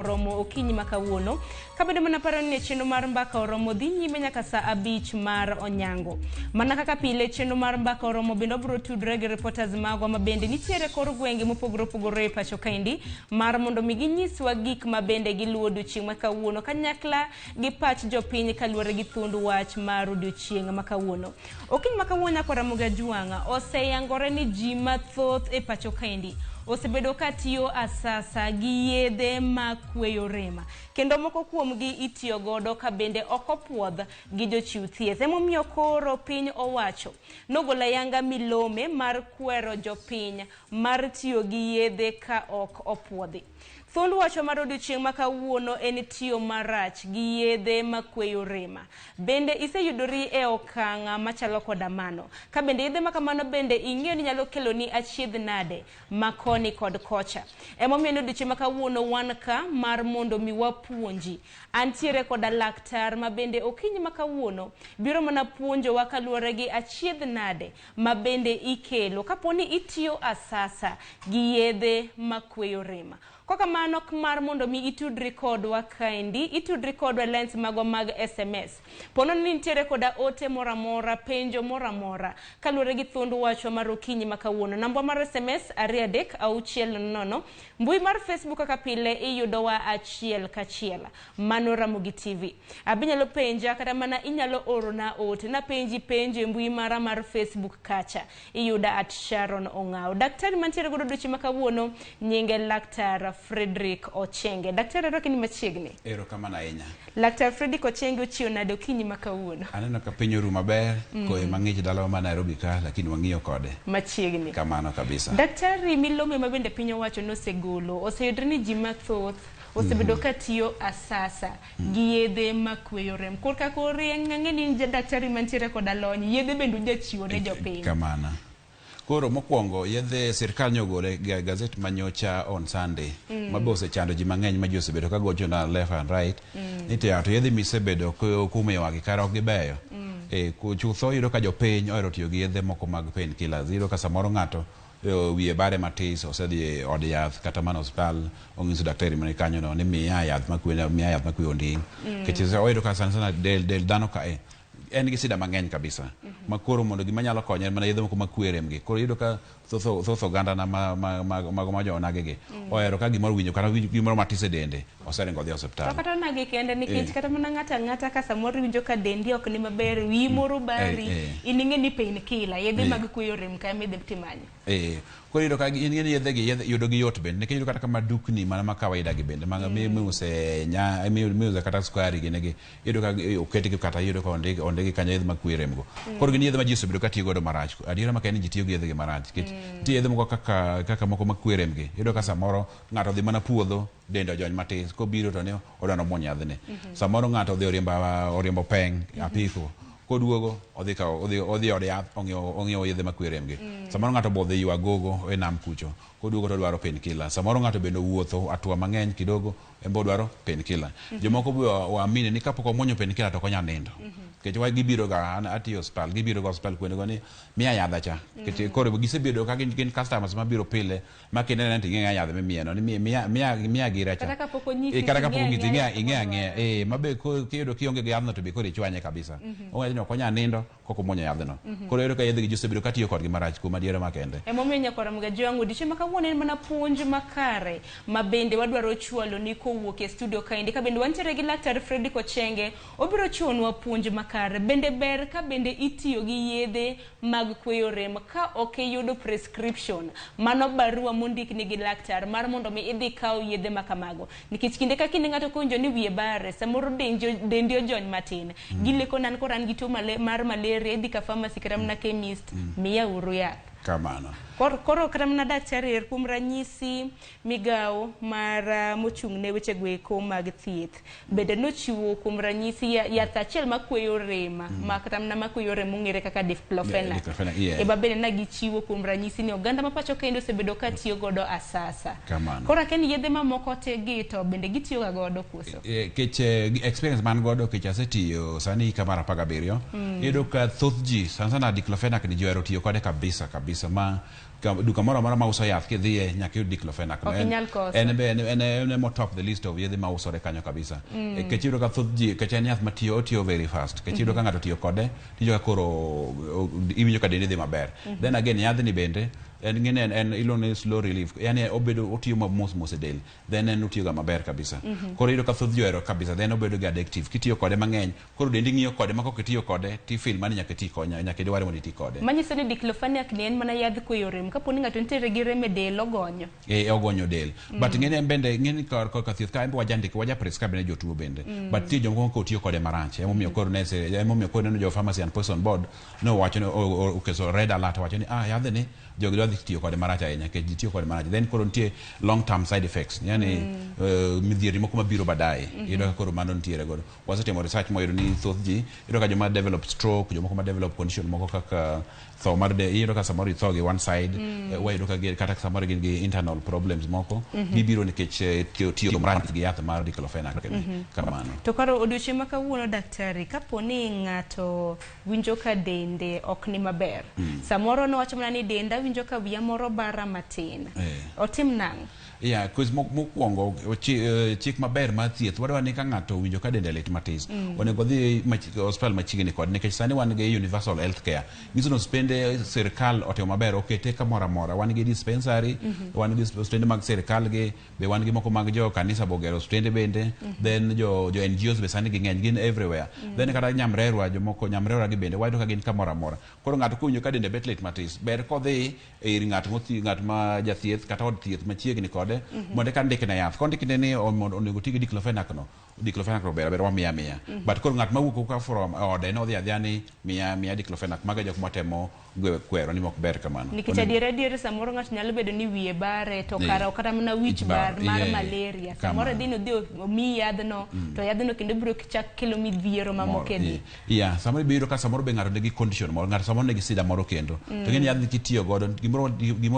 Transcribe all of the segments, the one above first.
Oromo okinyi ma kawuono. Kabedo mana paro ni chenro mar Mbaka Oromo dhi nyime nyaka saa 5 mar onyango. Mana kaka pile, chenro mar Mbaka Oromo bende obiro tudore gi reporters magwa ma bende nitiere kor gwenge mopogore opogore e pacho kaendi, mar mondo mi ginyiswa gik ma bende giluwo odiochieng' ma kawuono kanyakla gi pach jopiny kaluwore gi thund wach mar odiochieng' ma kawuono. Okinyi ma kawuono, Nyakwar Ramogi Ajwang', oseyangore ni ji mathoth e pacho kaendi osebedo ka tiyo asasa gi yedhe ma kweyo rem, kendo moko kuomgi itiyo godo ka bende ok opuodh gi jochiw thieth. Emomiyo koro piny owacho nogolo ayanga milome mar kwero jopiny mar tiyo gi yedhe ka ok opuodhi. Thuond wachwa mar odiochieng' ma kawuono en tiyo marach gi yedhe makweyo rem. Bende iseyudori e okang' machalo koda mano? Ka bende yedhe ma kamano bende ing'eyo ni nyalo keloni achiedh nade ma koni kod kocha? Emomiyo ni odiochieng' ma kawuono wan ka mar mondo mi wapuonji. Antiere koda laktar ma bende okinyi ma kawuono biro mana puonjowa kaluwore gi achiedh nade ma bende ikelo kapo ni itiyo asasa gi yedhe makweyo rem. Kokamano mar mondo mi itudri kodwa kaendi, itudri kodwa e lines magwa mag SMS. Pono ni nitiere koda ote moro amora, penjo moro amora kaluwore gi thund wachwa mar okinyi ma kawuono. Nambwa mar SMS 23600. Mbui mar Facebook kaka pile iyudowa achiel kachiel. Mano Ramogi TV. Abinyalo penja kata mana inyalo orona ote. Napenji penjo e mbui mara mar Facebook kacha. Iyuda at Sharon Ong'aw. Daktari mantiere godo odiochieng' ma kawuono nyinge Laktar Frederick Ochenge. Daktari, arwaki ni machiegni. Erokamano ahinya. Laktar Frederick Ochenge, ochiew nade okinyi ma kawuono? Aneno ka piny oru maber, koyo mang'ich dalawa ma Nairobi ka, lakini wang'iyo kode. Machiegni. Kamano kabisa. Daktari, milome ma bende piny owacho nosegolo, oseyudre ni ji mathoth osebedo ka tiyo asasa gi yedhe makweyo rem. Korka kori ang'e ni in daktari mantiere koda lony, yedhe bende ujachiwo ne jopiny. Kamano. Koro mokwongo, yedhe sirkal nyogole e gazet manyocha on Sunday, ma be osechando ji mang'eny, ma ji osebedo ka gocho na left and right ni to to yedhe misebedo kumiyowa gi kara ok gibeyo. Chutho iyudo ka jopiny ohero tiyo gi yedhe moko mag pain killers. Iyudo ka samoro ng'ato wiye bare matis, osedhi e od yath kata mana osiptal, onyiso daktari mani kanyo no ni miya yath makwe, miya yath makwe onding', nikech oyudo ka sana sana del dhano ka en gi shida mang'eny kabisa, ma koro mondo gima nyalo konye en mana yedhe moko makwe rem gi. Koro iyudo ka thoth oganda na mago ma jo onagi gi ohero ka gimoro winjo kata gimoro matis e dende, oseringo odhi e To osiptal. Kata onagi kende, nikech kata mana ng'ato ang'ata ka samoro iwinjo ka dendi ok ni maber, wiyi moro bari, in ing'e ni pain killer, yedhe mag kweyo rem ka ema idhi timanyo. Koro iyudo ka in gi yedhe gi, yedhe yudo gi yot bende, nikech iyudo kata kama dukni mana ma kawaida gi bende ma miuse nya miuse kata sukari gini gi, iyudo ka oketgi kata iyudo ka ondiki kanyo yedhe makwe rem go. Koro gin yedhe ma ji osebedo ka tiyo godo marach. Adiera ma en ni ji tiyo gi yedhe gi marach, nikech nitie yedhe moko kaka moko makwe rem gi. Iyudo ka samoro ng'ato odhi mana puodho, dende ojony matis, kobiro to ni odwa nomuony yadhni. Samoro ng'ato odhi oriembo peng apiko, koduogo odhi kawo odhi od yath, ong'iewo yedhe makwe rem gi. Samoro ng'ato bo odhi ywa gogo e nam kucho, koduogo to odwaro pain killer. Samoro ng'ato bende owuotho atua mang'eny kidogo, en be odwaro pain killer. Jomoko be waamini ni kapok omuonyo pain killer to ok onyal nindo. Nikech wa gibiro ga, an atiyo osiptal, gibiro ga osiptal kuondego ni miya yadha cha. Nikech koro gisebedo ka gin customers mabiro pile, ma kinene to ing'e yath mimiye no ni miya gira cha. Kata kapok onyisi. Kata kapok onyisi, ing'e ing'e ang'eya ma be kiyudo kionge gi yadhno to be koro ichwanye kabisa. Owacho ni ok onyal nindo kok omuonyo yadhno. Koro iyudo ka yedhe gi ji osebedo ka tiyo kodgi marach kuom adiera makende. Emomiyo, Nyakwar Ramogi Ajwang', odiochieng' ma kawuono en mana puonj makare ma bende wadwaro chwalo ni kowuok e studio kaendi, ka bende wantiere gi Laktar Fredrick Ochenge, obiro chiwonwa puonj makare. Bende ber ka bende itiyo gi yedhe mag kweyo rem ka ok iyudo prescription, mano barua mondikni gi laktar mar mondo mi idhi kaw yedhe ma kamago, nikech kinde ka kinde ng'ato kowinjo ni wiye bare, samoro dendi ojony matin, gileko nan koro an gi tuo mar malaria, idhi ka pharmacy kata mana chemist, miya uru yath. Kamano. Koro kata mana daktari er, kuom ranyisi migawo mar mochung' ne weche go eko mag thieth bende nochiwo kuom ranyisi yath achiel makweyo rem, ma kata mana makweyo rem mong'ere kaka diclofenac. Diclofenac, yeah. Ema bende ne gichiwo kuom ranyisi ni oganda ma pacho kendo osebedo ka tiyo godo asasa. Kamano. Koro akia ni yedhe mamoko te gi to bende gitiyo ga godo koso? Kech experience man godo, kech asetiyo sani hika mar 17, iyudo ka thoth ji sana sana diclofenac ni ji ohero tiyo kode kabisa kabisa ma. Duka moro amora mauso yath kidhiye nyaka iyud diclofenac. Ok inyal koso. En be en emo top the list of yedhe mausore kanyo kabisa. Nikech iyudo ka thoth ji, nikech en yath matiyo, otiyo very fast. Nikech iyudo ka ng'ato otiyo kode, tiwinjo ka koro iwinjo ka dendi dhi maber. Then again, yadhni bende en ng'ene en iluongo ni slow relief, yani obedo otiyo ma mos mos e del, then en otiyo ga maber kabisa. Koro iyudo ka thoth ji ohero kabisa, then obedo ga addictive. Kitiyo kode mang'eny, koro dendi ng'iyo kode ma kok itiyo kode, ti feel mani nyaka iti kode, nyaka idware mondo iti kode. Manyiso ni diclofenac ni en mana yadh kweyo rem. Kapo ni ng'ato nitiere gi rem e del, ogonyo. E, ogonyo del. But ng'eni en bende, ng'eni kor ka thieth ka en be wajandiko, waja prescribe ne jotuo bende. But nitie jomoko kotiyo kode marach. Emomiyo koro ne emomiyo koro neno jo Pharmacy and Poison Board nowacho ni oketo red alert, wacho ni ah, yadhni jogi dwa dhi tiyo kode marach ahinya, nikech ji tiyo kode marach. Then koro nitie long term side effects, yani midhierni moko mabiro baadaye. Iyudo ka koro mano nitiere godo. Wasetimo research moyudo ni thoth ji, iyudo ka joma develop stroke, jomoko ma develop condition moko kaka tho mar de, iyudo ka samoro itho gi one side, wayudo ka kata samoro gin gi internal problems moko, gibiro nikech tiyo marach gi yath mar diclofenac ni. Kamano. To koro odiochieng' ma kawuono, daktari, kapo ni ng'ato winjo ka dende ok ni maber, samoro nowacho mana ni denda winjo ka wiya moro bara matin, otim nang'o? Yeah, cause mokwongo chik maber mar thieth wadwa ni ka ng'ato owinjo ka dende lit matis, onego odhi osiptal machiegni kode, nikech sani wan gi universal health care. Nyiso ni osiptende sirkal otimo maber, okete kamoro amora. Wan gi dispensary, wan gi osiptende mag sirkal gi be, wan gi moko mag jo kanisa bogero osiptende bende, then jo NGOs be sani ging'eny, gin everywhere. Then kata nyamrerwa, jomoko nyamrerwa gi bende wayudo ka gin kamoro amora. Koro ng'ato kowinjo ka dende bet lit matis, ber kodhi ir ng'at mothi, ng'at ma jathieth kata od thieth machiegni kode, mondo eka ndikne yath. Kondikne ni mondo onego oti gi diclofenac no, diclofenac no ber aber wamiya miya. But koro ng'at mawuok ka from ode nodhi adhiya ni miya miya diclofenac, mago e jok mwatemo kwero ni mok ber kamano. Nikech adier adier samoro ng'ato nyalo bedo ni wiye bare, to kara ok kata mana wich bar mar malaria. Samoro idhi nodhi omiyi yadhno, to yadhno kendo biro chak kelo midhiero mamoko e del. Yeah, samoro ibiro ka samoro be ng'ato nigi condition moro, ng'ato samoro nigi sida moro kendo. To ng'eni yadhni kitiyo godo, gimoro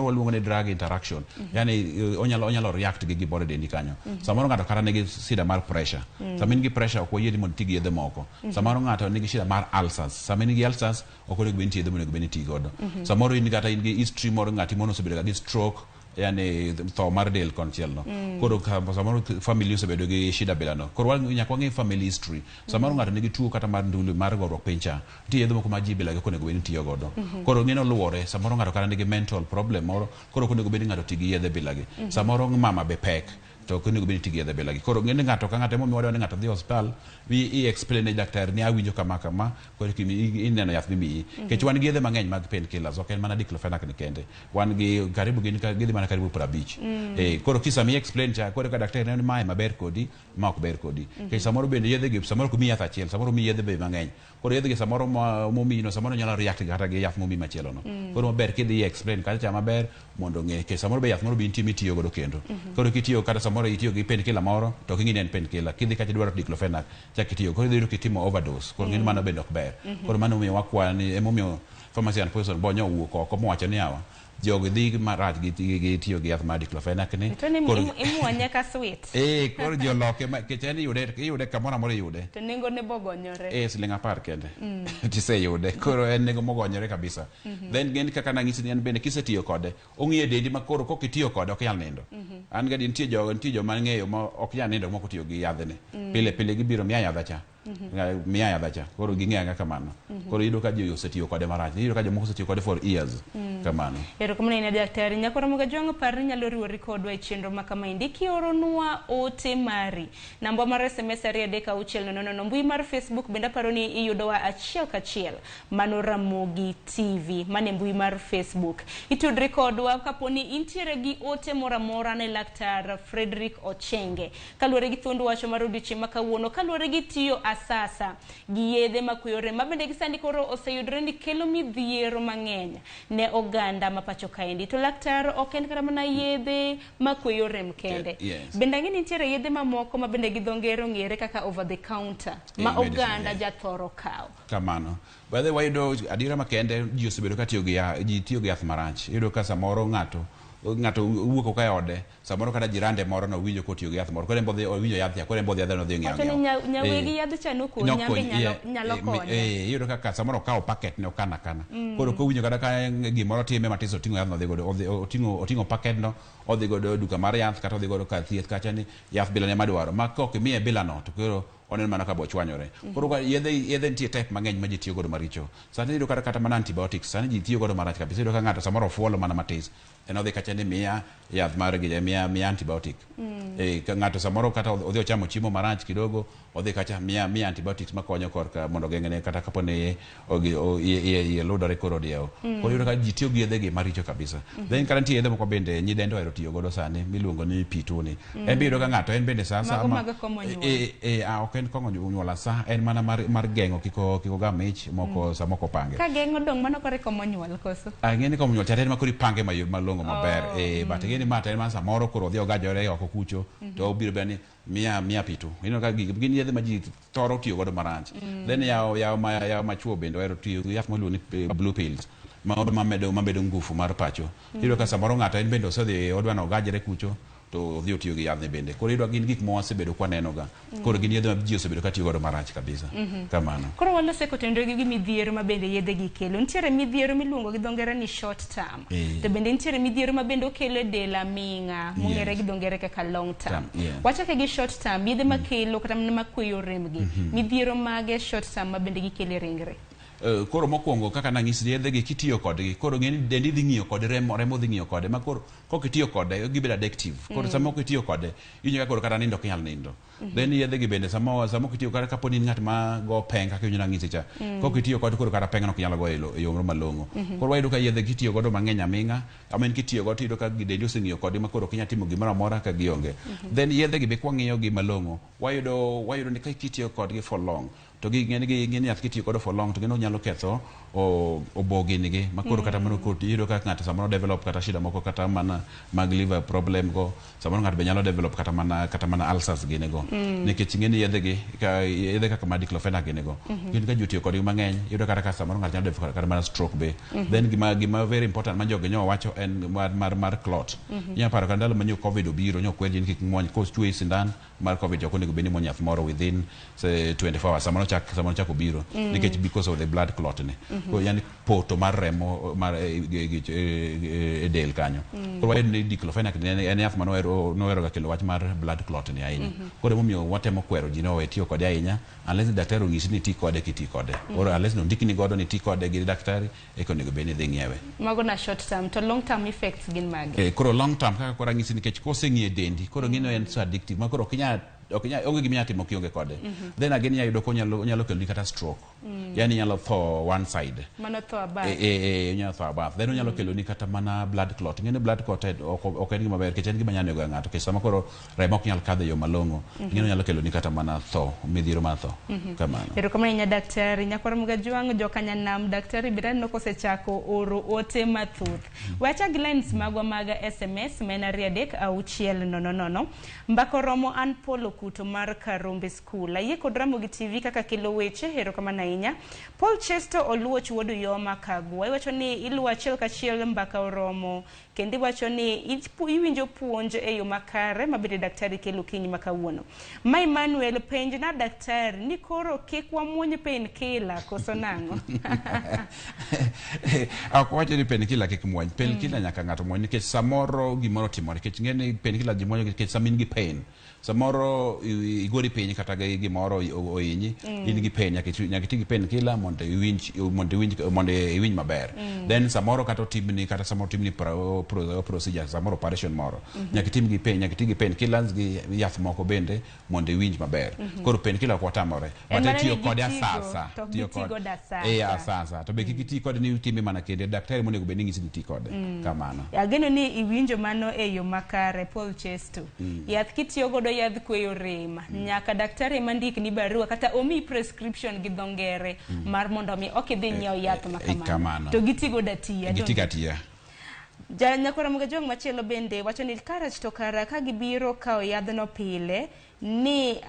waluongo ni drug interaction. Yani onyalo react gi gimoro e dendi kanyo. Samoro ng'ato kata nigi sida mar pressure. Sama in gi pressure ok wayie ni mondo iti gi yedhe moko. Samoro ng'ato nigi shida mar ulcers. Sama in gi ulcers ok onego bed ni nitie yedhe monego bed ni iti godo. Samoro in kata in gi history moro, ng'ati moro osebedo ga gi stroke, yani tho mar del konchiel no. Koro ka samoro family osebedo gi shida bila no. Koro nyaka wang'e family history. Samoro ng'ato nigi tuo kata mar ndulu mar goruok piny cha. Nitie yedhe moko ma ji bila gi ok onego bed ni tiyo godo. Koro ng'eno luwore, samoro ng'ato kata nigi mental problem moro, koro ok onego bed ni ng'ato ti gi yedhe bila gi. Samoro mama be pek, to ok onego bed ni ti gi yedhe bila gi. Koro ng'eni ng'ato ka ng'ato, emomiyo wadwa ni ng'ato dhi e osiptal, i explain ne daktari ni awinjo kama kama, koro ineno yath mimiyi. Nikech wan gi yedhe mang'eny mag pain killers, ok en mana diclofenac ni kende. Wan gi karibu gin gidhi mana karibu 50. Koro kisami explain cha, koro ka daktari neno ni mae maber kodi, ma ok ber kodi. Nikech samoro bende yedhe gi, samoro ok miyi yath achiel, samoro miyi yedhe be mang'eny. Koro yedhe gi samoro momiyi no, samoro nyalo react kata gi yath momiyi machielo no. Koro maber kidhi explain kacha cha maber mondo ong'e. Nikech samoro be yath moro be nitie mitiyo godo kendo. Koro kitiyo kata samoro itiyo gi painkiller moro, to ok ing'e ni en painkiller. Kidhi kacha idwaro diclofenac, chak itiyo. Koro idhi yudo kitimo overdose. Koro ng'eni mano bende ok ber. Koro mano omiyo wakwayo ni, emomiyo Pharmacy and Poison Board nowuok oko mowacho ni yawa, jogi dhi marach gi tiyo gi yath mar diclofenac ni. To ni imuonye ka sweet. Eh, koro ji oloke, nikech en iyude kamoro amora iyude. To nengo ne bogonyore. Eh, siling 10 kende. Tiseyude. Koro en nengo mogonyore kabisa. Then gen kaka nang'isi ni en bende kisetiyo kode, ong'iyo dendi ma koro kok itiyo kode ok inyal nindo. An gadi nitie joma ang'eyo ma ok nyal nindo mok otiyo gi yadhni. Pile pile gibiro miya yadha cha. Miya yadha cha. Koro ging'eya kamano. Koro iyudo ka ji osetiyo kode marach. Iyudo ka jomoko osetiyo kode for years. Kamano. Erokamano ahinya, daktari. Nyakoro Mogajwang', par ni nyalo riwori kodwa e chenro ma kamaendi kioronwa ote mari. Namba mar SMS 23600. Mbui mar Facebook bende aparo ni iyudowa achiel kachiel. Mano Ramogi TV. Mane mbui mar Facebook. Itudri kodwa kapo ni intiere gi ote moro amora ne Laktar Frederick Ochenge. Kaluwore gi thuond wacho mar odiochieng' ma kawuono, kaluwore gi tiyo asasa gi yedhe makweyo rem ma bende gi sani koro oseyudore ni kelo midhiero mang'eny ne oganda ma pacho kaendi. To laktar, ok en kata mana yedhe makweyo rem kende. Bende ang'e ni nitiere yedhe mamoko ma bende gi dho ngere ong'ere kaka over the counter ma medicine, oganda jathoro kawo. Kamano. By the way, wayudo adiera makende ji osebedo ka tiyo gi ji tiyo gi yath marach. Iyudo ka samoro ng'ato Ng'ato wuok oko e ode, samoro kata jirande moro nowinjo kotiyo gi yath moro, koro en be odhi owinjo yath cha, koro en be odhi adhiya nodhi ong'iewo Wacho ni ang'iewa. Nyawegi yadh cha nokonyi, Nokonyi, an be nyalo, nyalo konya. Iyudo kaka samoro okawo packet ne okano akana. Koro kowinjo kata ka gimoro time matis oting'o yadhno odhi godo, odhi oting'o packet no odhi godo e duka mar yath kata odhi godo kar thieth kacha ni yath bila ne madwaro. Ma kok imiye bila no to koro oneno mana ka bochwanyore. Koro ka yedhe yedhe nitie type mang'eny ma ji tiyo godo maricho. Sani iyudo kata kata mana antibiotics sani ji tiyo godo marach kabisa. Iyudo ka ng'ato samoro ofuolo mana matis en odhi kacha ni miya yath mar gi miya miya antibiotic. Ka ng'ato samoro kata odhi ochamo chiemo marach kidogo odhi kacha miya miya antibiotics makonyo korka mondo ogeng'ne kata kapo ni iye iye ludore koro odiewo. Koro iyudo ka ji tiyo gi yedhe gi maricho kabisa. Then kata nitie yedhe moko bende nyidendo ohero tiyo godo sani miluongo ni pituni. En be iyudo ka ng'ato en bende sa Mago sama mag komo nyuol. Ok en kong'o nyuol asa en mana mar geng'o kik ogam ich moko sama ok opange. Ka geng'o dong' mano koro e komo nyuol koso? Ang'e ni komo nyuol cha to en ma koro ipange malong'o maber. But ing'e ni ma to en ma samoro koro odhi ogajore oko kucho to obiro biro ni miya miya pitu. Ineno ka gigi gin yedhe ma ji thoro tiyo godo marach. Then yawo yawo ma yawo machuo bende ohero tiyo gi yath miluongo ni blue pills ma mamedo mamedo ngufu mar pacho. Iyudo ka samoro ng'ato en bende osedhi odwa ni ogajre kucho to odhi otiyo gi yadhni bende. Koro iyudo gin gik ma wasebedo kwaneno ga. Koro gin yedhe ma ji osebedo ka tiyo godo marach kabisa. Kamano. Koro walose kotenore gi midhiero ma bende yedhe gi kelo. Nitiere midhiero miluongo gi dho ngere ni short term. To bende nitiere midhiero ma bende okelo e del aming'a mong'ere gi dho ngere kaka long term. Wachake gi short term, yedhe makelo kata mana makweyo rem gi. Midhiero mage short term ma bende gikelo e ringre. Koro mokwongo kaka nang'isi yedhe gi kitiyo kodgi koro ng'e ni dendi dhi ng'iyo kode remo remo dhi ng'iyo kode ma koro kok itiyo kode gibedo addictive. Koro sama ok itiyo kode iwinjo ka koro kata nindo ok inyal nindo. Then yedhe gi bende sama sama ok itiyo kata kapo ni in ng'at ma go peng kaka iwinjo nang'isi cha. Kok itiyo kode koro kata peng no ok inyal goyo e yo moro malong'o. Koro wayudo ka yedhe kitiyo godo mang'eny aming'a, I mean kitiyo godo tiyudo ka dendi oseng'iyo kodgi ma koro ok inyal timo gimoro amora ka gionge. Then yedhe gi be kwang'iyo gi malong'o, wayudo wayudo ni ka kitiyo kodgi for long to gi ng'eny gi ng'eny yath kitiyo godo for long to gino nyalo ketho obogini gi ma koro kata mano koro iyudo ka ng'ato samoro develop kata shida moko kata mana mag liver problem go, samoro ng'ato be nyalo develop kata mana ulcers gini go. Nikech ing'e ni yedhe gi ka yedhe kaka ma diclofenac gini go gin ka ji otiyo kodgi mang'eny iyudo kata ka samoro ng'ato nyalo develop kata mana stroke be. Then gima very important ma jogi nyo wacho en mar clot. Inyalo paro ka ndalo ma nyo COVID obiro nyo kwer ji ni kik muony kochwoyi sindan mar COVID ok onego bed ni imuonyo yath moro within say 24 hours sama nochak obiro nikech because of the blood clot ni. Koro yani poto mar remo mar e del kanyo. Koro wayudo ni diclofenac ni en yath manohero nohero ga kelo wach mar blood clot ni ahinya. Koro emomiyo watemo kwero ji ni owe tiyo kode ahinya unless ni daktari onyisi ni ti kode kiti kode. Koro unless ni ondikni godo ni ti kode gi daktari eka onego bed ni idhi ng'iewe. Mago na short term to long term effects gin mage? Koro long term kaka koro anyisi nikech koseng'iyo e dendi koro ng'ino en so addictive ma koro ok inyal onge gima inyalo timo kionge kode. Then again inyalo yudo konyalo onyalo keloni kata stroke. Yani inyalo tho one side. Mano tho abach. Onyalo tho abach. Then onyalo keloni kata mana blood clot. Ing'e ni blood clot ok en gima ber nikech en gima nyalo nego ng'ato nikech sama koro remo ok nyal kadho e yo malong'o, ing'e ni onyalo keloni kata mana tho, midhiero mar tho. Kamano. Erokamano ahinya daktari. Nyakwar Mugajwang' jokanyanam daktari bende aneno kosechako oro ote mathoth. We achak gi lines magwa mag SMS ma en 236 000. Mbaka oromo an Paul Okuto mar Karombe School. Ayie kod Ramogi TV kaka kelo weche, erokamano ahinya. Paul Chesto Oluoch wuod Uyoma Kagwa. Iwacho ni iluwo achiel kachiel mbaka oromo kendo iwacho ni iwinjo puonj e yo makare ma bende daktari kelo okinyi ma kawuono. Ma Emmanuel penj na daktari ni koro kik wamuony painkiller koso nang'o? Ok wacho ni painkiller kik muony. Painkiller nyaka ng'ato muony nikech samoro gimoro otimore nikech ing'e ni painkiller ji muonyo nikech sama in gi pain samoro igori piny kata gi gimoro ohinyi in gi pain nyaka iti gi painkiller mondo iwinj maber. Then samoro kata otimni kata samoro otimni procedure samoro operation moro nyaka iti gi painkillers gi yath moko bende mondo iwinj maber. Koro painkiller ok watamore En but mana itiyo ni kode gitigo, asasa. to ok Tiyo gitigo asasa. Asasa to be kik iti kode ni itime mana kende daktari monego bed ni ng'isi ni ti kode kamano. Ageno ni iwinjo mano e yo makare Paul Chesto. Yath kitiyo godo yadh kweyo rem nyaka daktari ema ndikni barua kata omiyi prescription gi dho ngere mar mondo mi ok idhi nyiew yath ma kamano. Kamano. To gitigo datiya. Gitigo atiya. Ja nyakwara Mugajwang' machielo bende wacho ni karach to kara ka gibiro kawo yadhno pile ni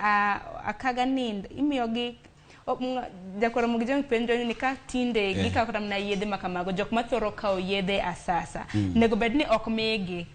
akaga nind imiyogi. Jakoro Mugijong penjo ni ka tinde gikawo kata mana yedhe ma kamago, jok mathoro kawo yedhe asasa, nego bed ni ok migi.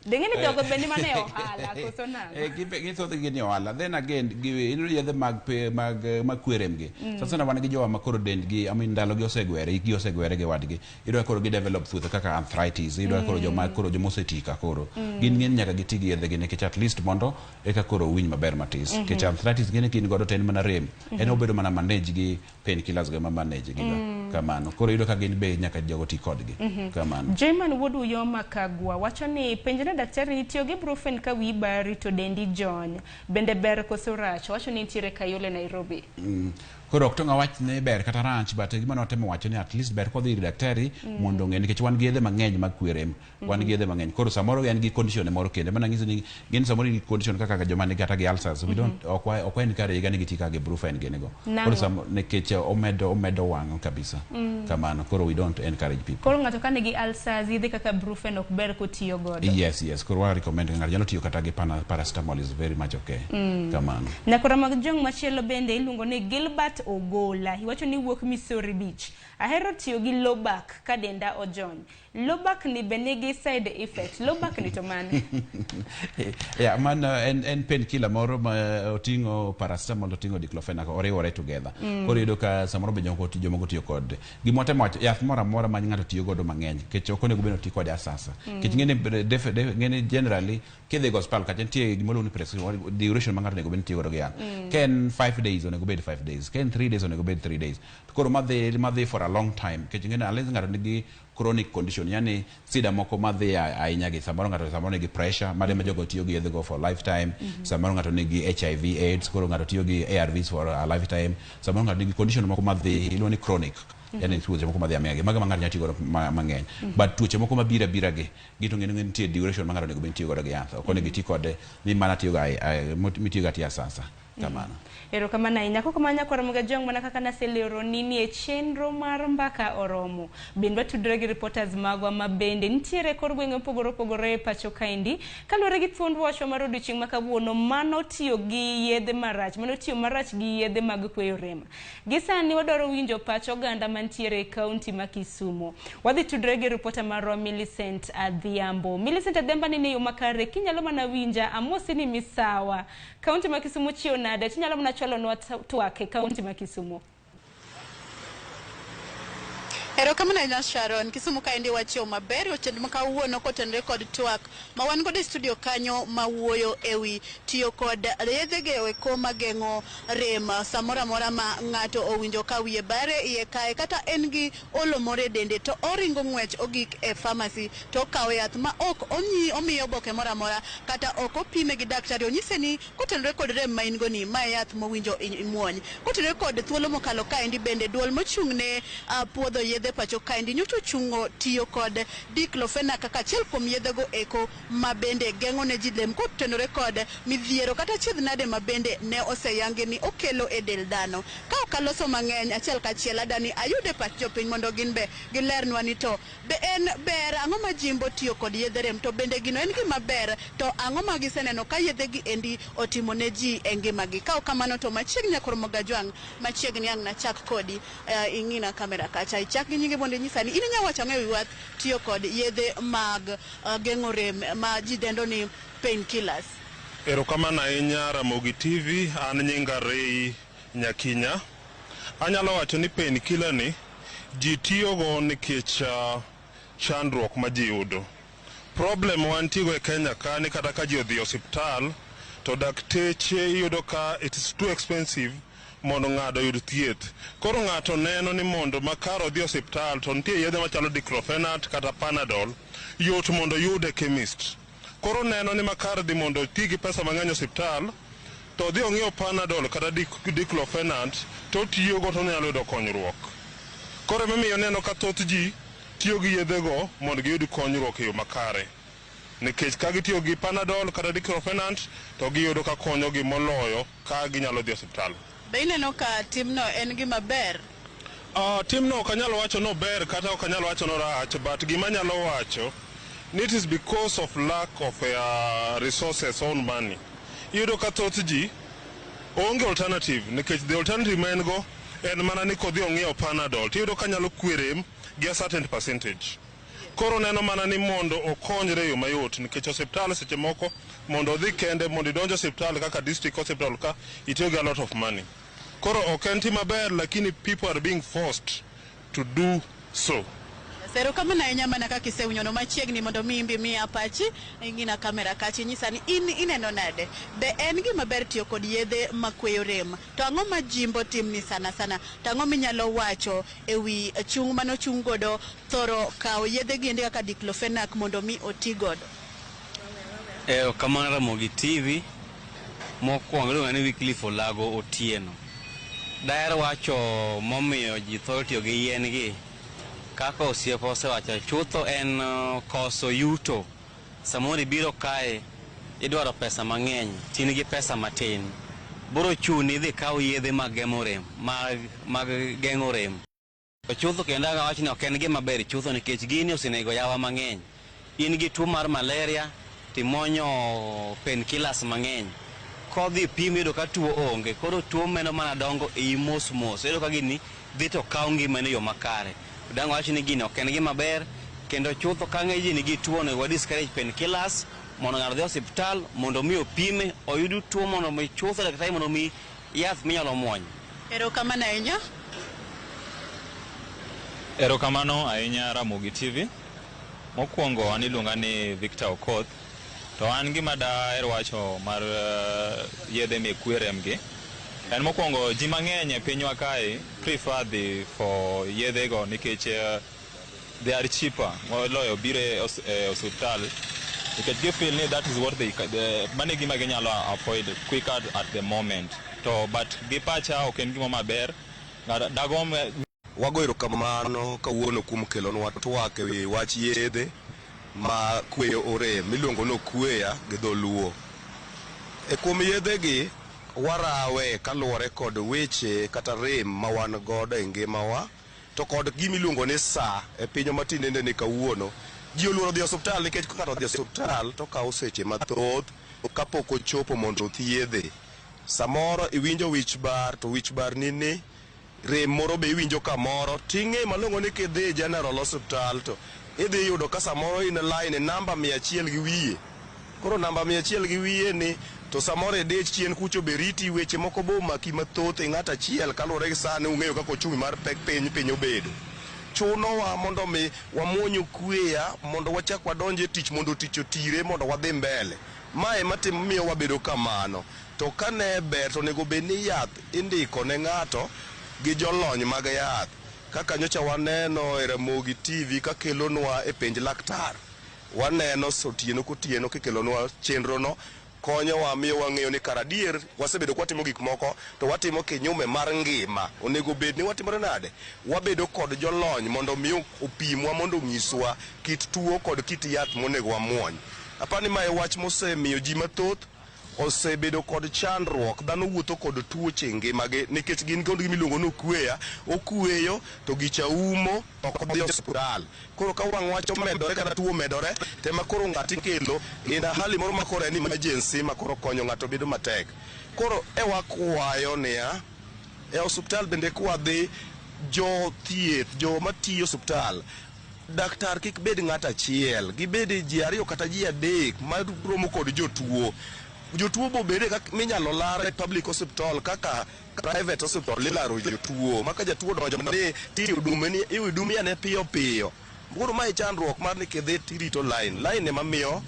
Ding'e ni jogo bende mana e ohala koso nang'o? Gi thothgi gin e ohala. Then again, ineno yedhe mag mag mag kwe rem gi. Sasa wan gi jowa ma koro dendgi, I mean, ndalo gi osegwere, hikgi osegwere gi wadgi. Iyudo ka koro gi develop tuoche kaka arthritis. Iyudo ka koro joma koro joma osetika koro. Gin ng'eny nyaka giti gi yedhe gi nikech at least mondo eka koro owinj maber matis. Nikech arthritis ng'eny ka in godo to en mana rem. En obedo mana manage gi painkillers go ema manage gi go. Kamano. Koro iyudo ka gin be nyaka jogo ti kodgi. Kamano. Jayman Wuod Uyoma Kagwa wacho ni penjne daktari ni tiyo gi brufen ka wiyi bari to dendi jony. Bende ber koso rach? Wacho ni nitiere Kayole, Nairobi. Koro ok tong' awach ni ber kata rach, but gima notemo wacho ni at least ber kodhi ir daktari mondo ong'e, nikech wan gi yedhe mang'eny mag kwe rem. Wan gi yedhe mang'eny. Koro samoro en gi condition moro kende. Mana ng'iso ni gin samoro in gi condition kaka joma nigi kata gi ulcers. We don't ok wa encourage ga ni giti ka gi brufen gini go. Nang'o? Koro samo nikech omedo wang' kabisa. Kamano. Koro we don't encourage people. Koro ng'ato ka nigi ulcers, yedhe kaka brufen ok ber kotiyo godo. Yes. Koro wa recommend ng'ato nyalo tiyo kata gi paracetamol is very much okay. Kamano. Nyakora mag jong machielo bende iluongo ni Gilbert Ogola. Iwacho ni wuok Missouri Beach. Ahero tiyo gi Lobak ka denda ojony. Lobak ni be nigi side effect. Lobak ni to mane? Yeah, man en painkiller moro ma oting'o paracetamol, oting'o diclofenac, oriwore together. Koro iyudo ka samoro be jomoko tiyo kod gima watemo wacho, yath moro amora ma ng'ato tiyo godo mang'eny, nikech ok onego bed ni oti kode asasa. Nikech ng'eni generally kidhi go osiptal kacha nitie gima iluongo ni prescription duration ma ng'ato onego bed ni tiyo godo gi yath. Ka en 5 days, onego bed 5 days. Ka en 3 days, onego bed 3 days. To koro madhi for a long time, nikech ng'eni unless ng'ato nigi chronic condition, yani sida moko madhi ahinya gi samoro ng'ato samoro nigi pressure made ma jogo tiyo gi yedhe go for lifetime, samoro ng'ato nigi HIV AIDS, koro ng'ato tiyo gi ARVs for a lifetime, samoro ng'ato nigi condition moko madhi iluongo ni chronic, yani tuoche moko madhi aming'a gi mago ma ng'ato nyalo tiyo godo mang'eny, but tuoche moko mabiro abira gi gito ng'eni nitie duration ma ng'ato onego bed ni tiyo godo gi yath. Ok onego iti kode ni mana tiyo ga mitiyo ga atiya sasa kamano. Erokamano ahinya. Koko ma nyakwar Mugajwang', mana kaka naseleroni ni e chenro mar Mbaka Oromo. Bende watudore gi reporters magwa ma bende nitiere e kor gwenge mopogore opogore e pacho kaendi. Kaluwore gi thuond wachwa mar odiochieng' ma kawuono, mano tiyo gi yedhe marach, mano tiyo marach gi yedhe mag kweyo rem. Gi sani wadwaro winjo pach oganda mantiere e kaunti ma Kisumu. Wadhi tudore gi reporter marwa Millicent Adhiambo. Millicent Adhiambo, anene e yo makare, kinyalo mana winja, amosi ni misawa. Kaunti ma Kisumu chiew nade? Tinyalo mana chwalonwa twak e kaunti ma Kisumu. Erokamano ahinya, Sharon. Kisumu kaendi wachiew maber otieno ma kawuono kotenore kod twak ma wan godo e studio kanyo mawuoyo ewi tiyo kod yedhe go eko mageng'o rem samoro amora ma ng'ato owinjo ka wiye bare, iye kaye, kata en gi olo moro e dende to oringo ng'wech ogik e pharmacy to okawo yath ma ok onyi omiye oboke moro amora kata ok opime gi daktari onyise ni kotenore kod rem ma in go ni ma e yath mowinjo imuony. Kotenore kod thuolo mokalo kaendi bende duol mochung' ne puodho yedhe pacho kaendi nyocha ochungo tiyo kod diclofenac kaka achiel kuom yedhego eko ma bende geng'o ne ji lem kotenore kod midhiero kata achiedh nade ma bende ne oseyangi ni okelo e del dhano. Ka ok aloso mang'eny achiel kachiel adani ayude pach jopiny mondo gin be gilernwa ni to be en ber ang'o ma jimbo tiyo kod yedhe rem, to bende gino en gima ber, to ang'o ma giseneno ka yedhe gi endi otimo ne ji e ngimagi. Ka ok kamano to machiegni, nyakor Mogajwang', machiegni ang' nachak kodi, ing'ina kamera kacha, ichak gi nyinge mondo inyisa ni in inya wacho ang'o ewi wach tiyo kod yedhe mag geng'o rem ma ji dendo ni painkillers. Erokamano ahinya, Ramogi TV. An nyinga Ray Nyakinya. Anyalo wacho ni painkiller ni ji tiyogo nikech chandruok ma ji yudo. Problem wantiego e Kenya ka ni kata ka ji odhi e osiptal to dakteche iyudo ka it is too expensive mondo ng'ato oyud thieth. Koro ng'ato neno ni mondo ma kar odhi e osiptal to nitie yedhe machalo diclofenac kata Panadol yot mondo oyud e chemist. Koro neno ni makar dhi mondo oti gi pesa mang'eny e osiptal to odhi ong'iew Panadol kata diclofenac to otiyogo to onyalo yudo konyruok. Koro emomiyo ineno ka thoth ji tiyo gi yedhego mondo giyud konyruok e yo makare. Nikech ka gitiyo gi Panadol kata diclofenac to giyudo ka konyogi moloyo ka ginyalo dhi e osiptal. Be ineno ka timno en gima ber? Timno ok anyal wacho ni ober kata ok anyal wacho ni orach, but gima anyalo wacho ni it is because of lack of resources, own money. Iyudo ka thoth ji Oonge alternative, nikech the alternative ma en go en mana ni kodhi ong'iewo Panadol tiyudo ka nyalo kwe rem gi a certain percentage. Koro neno mana ni mondo okonyre e yo mayot, nikech osiptal seche moko mondo odhi kende, mondo idonj osiptal kaka district hospital ka itiyo gi a lot of money. Koro ok en tim maber, lakini people are being forced to do so. Erokamano ahinya. Mana kaka isewinjono machiegni, mondo mi imbi miya pachi, ing'ina kamera kacha, inyisa ni in ineno nade, be en gima ber tiyo kod yedhe makweyo rem, to ang'o ma jimbo timni sana sana, to ang'o minyalo wacho ewi chung' manochung' godo thoro kawo yedhe gi kaka diclofenac mondo mi oti godo? Erokamano Ramogi TV. Mokwongo iluonga ni Wycliffe Olago Otieno. Daher wacho momiyo ji thoro tiyo gi yien gi. Kaka osiepa osewacho, chutho en koso yuto. Samoro ibiro kae, idwaro pesa mang'eny, to in gi pesa matin. Biro chuni idhi ikaw yedhe mag geng'o rem, mag geng'o rem. To chutho kendo ang' awach ni ok en gima ber chutho, nikech gini osenego yawa mang'eny. In gi tuo mar malaria, timuonyo painkillers mang'eny. Kodhi pim iyudo ka tuo onge, koro tuo medo mana dongo ei mos mos. Iyudo ka gini dhi to kawo ngimani e yo makare. Dang' wach ni gini ok en gima ber, kendo chutho ka ng'eny ji nigi tuo, onego wa discourage painkillers mondo ng'ato odhi e osiptal mondo mi opime, oyud tuo, mondo mi chutho daktari mondo mi yath minyalo muonyo. Erokamano ahinya. Erokamano ahinya, Ramogi TV. Mokwongo an iluonga ni Victor Okoth. To an gima daher wacho mar yedhe mekwe rem gi en mokwongo, ji mang'eny e pinywa kae prefer dhi for yedhe go nikech they are cheaper moloyo biro e osiptal, nikech gi feel ni that is what they mano e gima ginyalo afford quicker at the moment. To but gi pacha ok en gima maber. Dagomb Wago erokamano kawuono kuom kelonwa twak ewi wach yedhe ma kweyo orem miluongo ni okweya gi dholuo. E kuom yedhe gi warawe kaluwore kod weche kata rem ma wan godo e ngimawa, to kod gimiluongo ni saa e pinywa ma tinende ni kawuono. Ji oluoro dhi e osiptal, nikech ka ng'ato odhi e osiptal to okawo seche mathoth kapok ochopo mondo othiedhe. Samoro iwinjo wich bar, to wich bar ni ni rem moro be iwinjo kamoro, ting'e malong'o ni kidhi general hospital to idhi yudo ka samoro in e line namba 100 gi wiye. Koro namba 100 gi wiye ni to samoro idich chien kucho be riti, weche moko bo omaki mathoth e ng'ato achiel, kaluwore gi sani ung'eyo kaka ochumi mar pek piny piny obedo. Chunowa mondo mi wamuony okweya mondo wachak wadonj e tich, mondo tich otire, mondo wadhi mbele. Ma ema timo miyo wabedo kamano. To kane ber, to onego bed ni yath indiko ne ng'ato gi jolony mag yath, kaka nyocha waneno e Ramogi TV kakelonwa e penj laktar. Waneno otieno kotieno kikelonwa chenro no, konyowa, miyo wang'eyo ni kar adier wasebedo kwatimo gik moko to watimo kinyume mar ngima. Onego bed ni watimore nade? Wabedo kod jolony mondo mi opimwa, mondo onyiswa kit tuo kod kit yath monego wamuony. Apani ma e wach mosemiyo ji mathoth osebedo kod chandruok. Dhano wuotho kod tuoche e ngimagi nikech gin kod gimiluongo ni okweya, okweyo to gicha umo, ok odhi osiptal. Koro ka wang' wach omedore kata tuo omedore, tema koro ng'ato ikelo in a hali moro ma koro en emergency, ma koro konyo ng'ato bedo matek. Koro e wakwayo niya, e osiptal bende kwadhi, jothieth, joma tiyo osiptal, daktar kik bed ng'ato achiel, gibed ji ariyo kata ji adek ma romo kod jotuo. Jotuo bobede kaka minyalo lar e public hospital, kaka private hospital ilaro jotuo, ma ka jatuo odonjo ni tihudumia ne piyo piyo. Koro mae chandruok mar ni kidhi tirito line, line ema miyo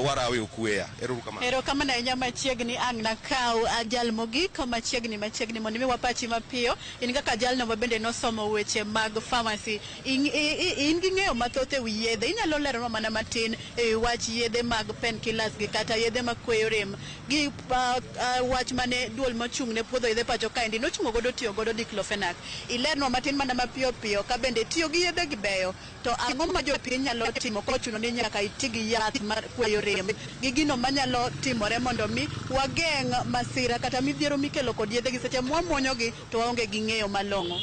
warawe okweya. Ero uru kamano. Erokamano ahinya. Machiegni ang' nakaw jal mogik machiegni machiegni mondo mi wapachi mapiyo. In kaka jalno ma bende nosomo weche mag pharmacy, in gi ng'eyo mathoth e wi yedhe, inyalo leronwa mana matin e wi wach yedhe mag painkillers gi kata yedhe makweyo rem gi wach mane duol mochung' ne puodho yedhe pacho kaendi nochungo godo tiyo godo diclofenac? Ilernwa matin mana mapiyo piyo ka bende tiyo gi yedhe gi beyo, to ang'o ma jopiny nyalo timo kochuno ni nyaka iti gi yath mar kweyo rem, gi gino manyalo timore mondo mi wageng' masira kata midhiero mikelo kod yedhe gi seche mwamuonyogi to waonge gi ng'eyo malong'o?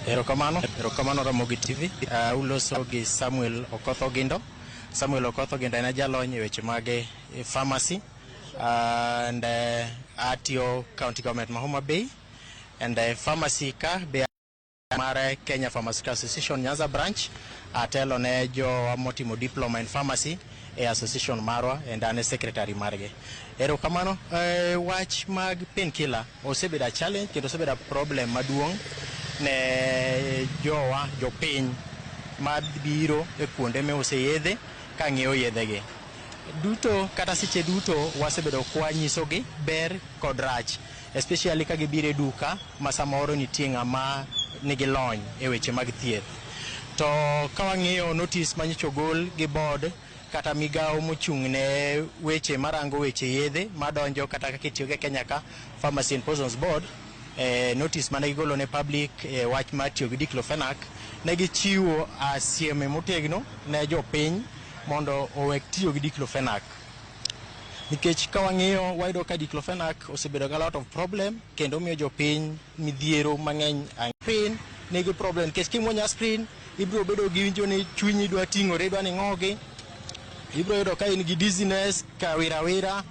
Erokamano, erokamano Ramogi TV. Uloso gi Samuel Okoth Ogindo. Samuel Okoth Ogindo en jalony e weche mag pharmacy. And atiyo county government ma Homa Bay and pharmacy ka be mar Kenya Pharmaceutical Association Nyanza branch. Atelo ne jowa motimo diploma in pharmacy e association marwa and an e secretary margi. Erokamano. Wach mag painkiller osebedo a challenge kendo osebedo a problem maduong' ne jowa jopiny mabiro e kuonde miuse yedhe ka ng'iewo yedhegi. Duto kata seche duto wasebedo kwanyisogi ber kod rach, especially ka gibiro e duka ma samoro nitie ng'ama nigi lony e weche mag thieth. To ka wang'iyo notice manyocha ogol gi board kata migawo mochung' ne weche marango weche yedhe madonjo kata kaka itiyo e Kenya ka, Pharmacy and Poisons Board, notice mane gigolo ne public e wach mar tiyo gi diclofenac, ne gichiwo asieme motegno ne jopiny mondo owek tiyo gi diclofenac, nikech ka wang'iyo wayudo ka diclofenac osebedo gi a lot of problem kendo miyo jopiny midhiero mang'eny. Aspirin nigi problem nikech kimuonyo aspirin ibiro bedo gi winjo ni chunyi dwa ting'ore, idwa ni ing'ogi. Ibiro yudo ka in gi dizziness ka wirawira.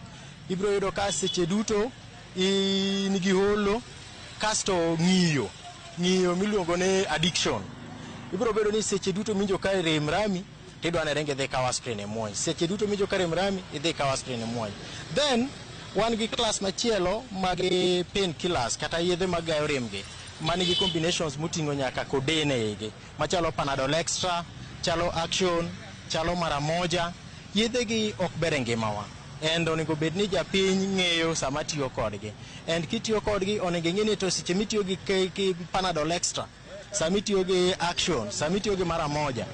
Ibiro yudo ka seche duto in gi holo, kasto ng'iyo ng'iyo miluongo ni addiction. Ibiro bedo ni seche duto minjo ka rem rami tidwa ni ringo idhi ikaw aspirin imuony. Seche duto minjo ka rem rami, idhi ikaw aspirin imuony. Then wan gi class machielo mag pain killers kata yedhe magayo rem gi manigi combinations moting'o nyaka codeine e igi, machalo Panadol Extra, chalo Action, chalo Mara Moja. Yedhe gi ok ber e ngimawa and onego bed ni japiny ng'eyo sama tiyo kodgi, and kitiyo kodgi onego ing'e ni to seche mitiyo gi Panadol Extra, sama itiyo gi Action, sama itiyo gi Mara Moja,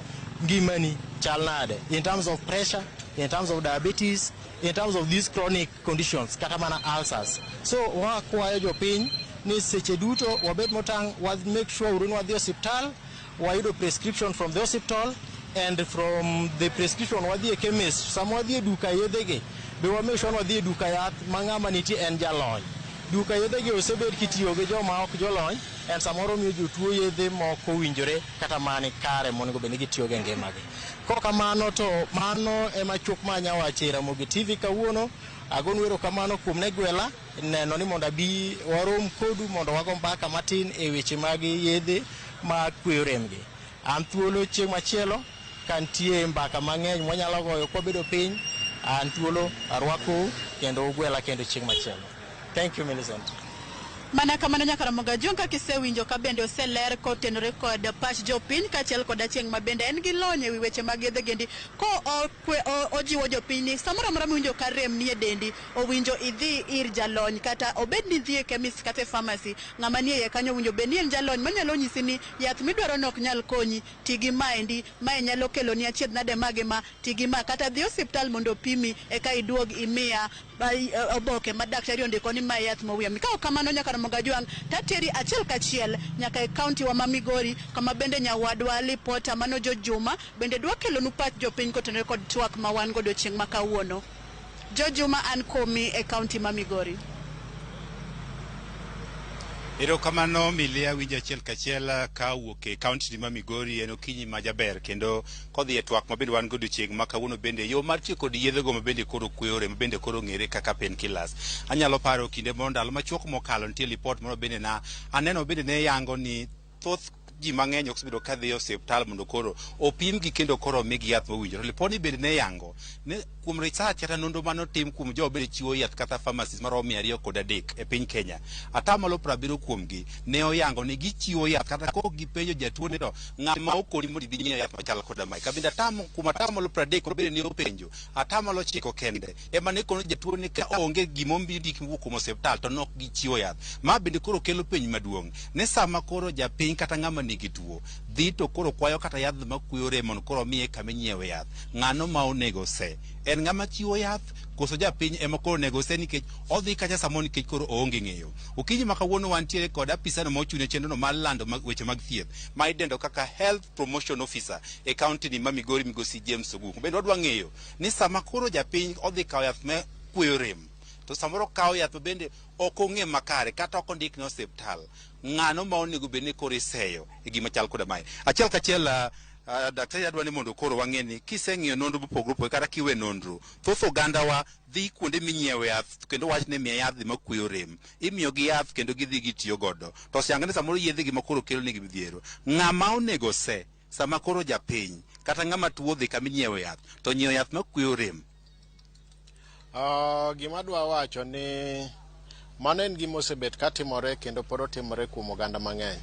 ngimani chal nade in terms of pressure, in terms of diabetes, in terms of these chronic conditions, kata mana ulcers. So wakwayo jopiny ni seche duto wabed motang', wa make sure uru ni wadhi osiptal, wayudo prescription from the hospital, and from the prescription wadhi e chemist. Sama wadhi e duka yedhegi be wa make sure ni wadhi e duka yath ma ng'ama nitie en jalony. Duka yedhegi osebed kitiyo gi joma ok jolony and samoro miyo jotuo yedhe mok owinjore kata mani kare monego bed ni gitiyogo e ngimagi. Kok kamano to mano ema chuok ma anya wacho e Ramogi TV kawuono. Agonu erokamano kuom ne gwela neno ni mondo abi warom kodu mondo wago mbaka matin e weche mag yedhe ma kweyo remgi. An thuolo chieng' machielo ka nitie mbaka mang'eny mwanyalo goyo kwabedo piny. An thuolo, arwakou kendo ugwela kendo chieng' machielo. Thank you, Millicent. Mana kamano nyaka Ramogi Ajwang', kaka isewinjo ka bende oseler kotenore kod pach jopiny kaachiel kod Achieng' ma bende en gi lony ewi weche mag yedhe gendi ko ojiwo jopiny ni samoro amora miwinjo ka rem nie dendi, owinjo idhi ir jalony, kata obed ni idhi e chemist kata e pharmacy, ng'ama nie iye kanyo owinjo bed ni en jalony manyalo nyisi ni yath midwaro no ok nyal konyi, ti gi maendi, mae nyalo keloni achiedh nade mage ma ti gi ma, kata dhi osiptal mondo opimi eka iduog imiya oboke ma daktari ondiko ni mae yath mowinjo. Ka ok kamano nyaka Ramogi Ajwang', tateri achiel kachiel nyaka e kaunti wa ma Migori, kama bende nyawadwa Lipota mano Jo Juma bende dwa kelonu pach jopiny kotenore kod twak ma wan godo chieng' ma kawuono. Jo Juma, an komi e kaunti ma Migori. Erokamano Milia. Winjo achiel kachiel ka wuok e kaunti ma Migori. En okinyi ma jaber kendo kodhi e twak ma bende wan godo chieng' ma kawuono, bende yo mar tiyo kod yedhego ma bende koro kweyo rem, ma bende koro ng'ere kaka painkillers. Anyalo paro kinde moro ndalo machuok mokalo nitie lipot moro bende na aneno bende ne yango ni thoth ji mang'eny ok osebedo ka dhi e osiptal mondo koro opimgi kendo koro omigi yath mowinjore. Lipodni bende ne yango ni kuom research kata nonro manotim kuom jogo bende chiwo yath kata pharmacies maromo 203 e piny Kenya, 70% kuomgi ne oyango ni gichiwo yath kata kok gipenjo jatuo ni to ng'ama okoni mondo idhi nyiew yath machal koda mae. Kabende atamo kuom 30% bende ne openjo, 9% kende ema ne kono jatuo ni ka onge gima ondik mowuok kuom osiptal to nok gichiwo yath. Ma bende koro kelo penj maduong' ni sama koro japiny kata ng'ama nigi tuo dhi to koro kwayo kata yath makweyo rem mondo koro omiye kama inyiewe yath, ng'ano ma onego se? En ng'ama chiwo yath koso japiny ema koro onego se nikech odhi kacha samoro nikech koro oonge ng'eyo? Okinyi ma kawuono wantiere kod apisano ma ochung' ne chenrono mar lando weche mag thieth ma idendo kaka health promotion officer e kaunti ni ma Migori, migosi James Oguku. Bende wadwa ng'eyo ni sama koro japiny odhi kawo yath ma kweyo rem to samoro kawo yath ma bende ok ong'e makare kata ok ondik ne osiptal, ng'ano ma onego bed ni koro iseyo e gima chal koda mae? Achiel kachiel. Daktari adwa ni mondo koro wang'e ni kiseng'iyo nonro mopogore opogore kata kiwe nonro, thoth ogandawa dhi kuonde minyiewe yath kendo wach ni miya yath makweyo rem. Imiyogi yath kendo gidhi gitiyo godo. To siang ni samoro yedhe gi makoro kelo negi midhiero. Ng'ama onego se sama koro japiny kata ng'ama tuo dhi kama inyiewe yath to nyiewo yath makweyo rem. Gima adwa wacho ni mano en gima osebet katimore kendo pod otimore kuom oganda mang'eny.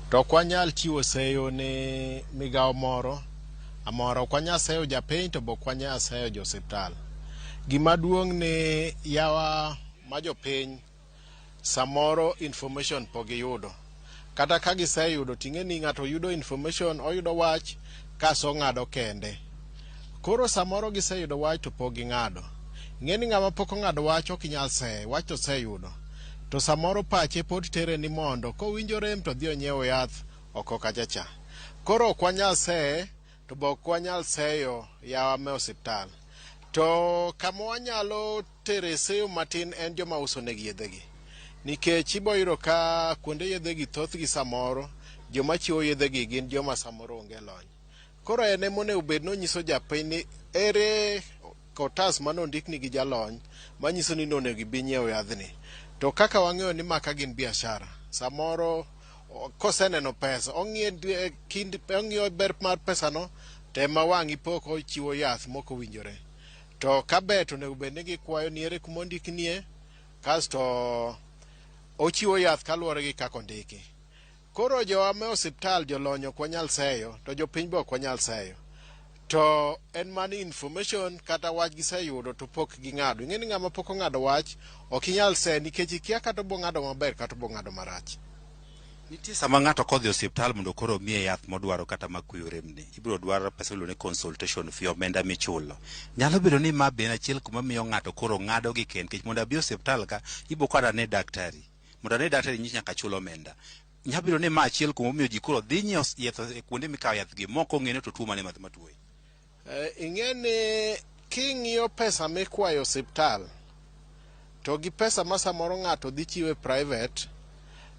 To ok wanyal chiwo seyo ne migawo moro amora. Ok wanyal seyo japiny to be ok wanyal seyo jo osiptal. Gima duong' ni yawa ma jopiny samoro information pok giyudo. Kata ka giseyudo ting'e ni ng'ato yudo information oyudo wach kaso ong'ado kende. Koro samoro giseyudo wach to pok ging'ado. Ing'e ni ng'ama pok ong'ado wach ok inyal seye, wach to oseyudo. To samoro pache pod tere ni mondo kowinjo rem to odhi onyiew yath oko kacha cha. Koro ok wanyal seye to be ok wanyal seyo yawa me osiptal. To kama wanyalo tere seyo matin en joma uso negi yedhegi. Nikech ibo yudo ka kuonde yedhegi thothgi samoro joma chiwo yedhegi gin joma samoro onge lony. Koro en ema onego bed ni onyiso japiny ni ere otas mane ondikni gi jalony manyiso ni nonego ibi nyiew yadhni. To kaka wang'eyo ni maka gin biashara, samoro koseneno pesa, ong'iyo ber mar pesano to ema wang' ipo kochiwo yath mok owinjore. To ka ber to onego bed ni gikwayo ni ere kuma ondiknie, kasto ochiwo yath kaluwore gi kaka ondiki. Koro jowa me osiptal jolony ok wanyal seyo, to jopiny be ok wanyal seyo. To en mana information kata wach giseyudo to pok ging'ado. Ing'e ni ng'ama pok ong'ado wach ok inyal seye nikech ikia kata obo ng'ado maber kata obo ng'ado marach. Nitie sama ng'ato kodhi e osiptal mondo koro omiye yath modwaro kata makweyo remni, ibiro dwar pesa miluongo ni consultation fee, omenda michulo. Nyalo bedo ni ma be en achiel kuma miyo ng'ato koro ng'ado gi ken nikech mondo abi e osiptal ka, ibo kata ane daktari. Mondo ane daktari nyisi nyaka achul omenda. Nyalo bedo ni ma achiel kuom omiyo ji koro dhi nyiewo yath e kuonde mikawo yath gi mok ong'e ni to tuo mane matuoye. Ing'e ni king'iyo pesa mikwayo osiptal to gi pesa ma samoro ng'ato dhi chiwo e private,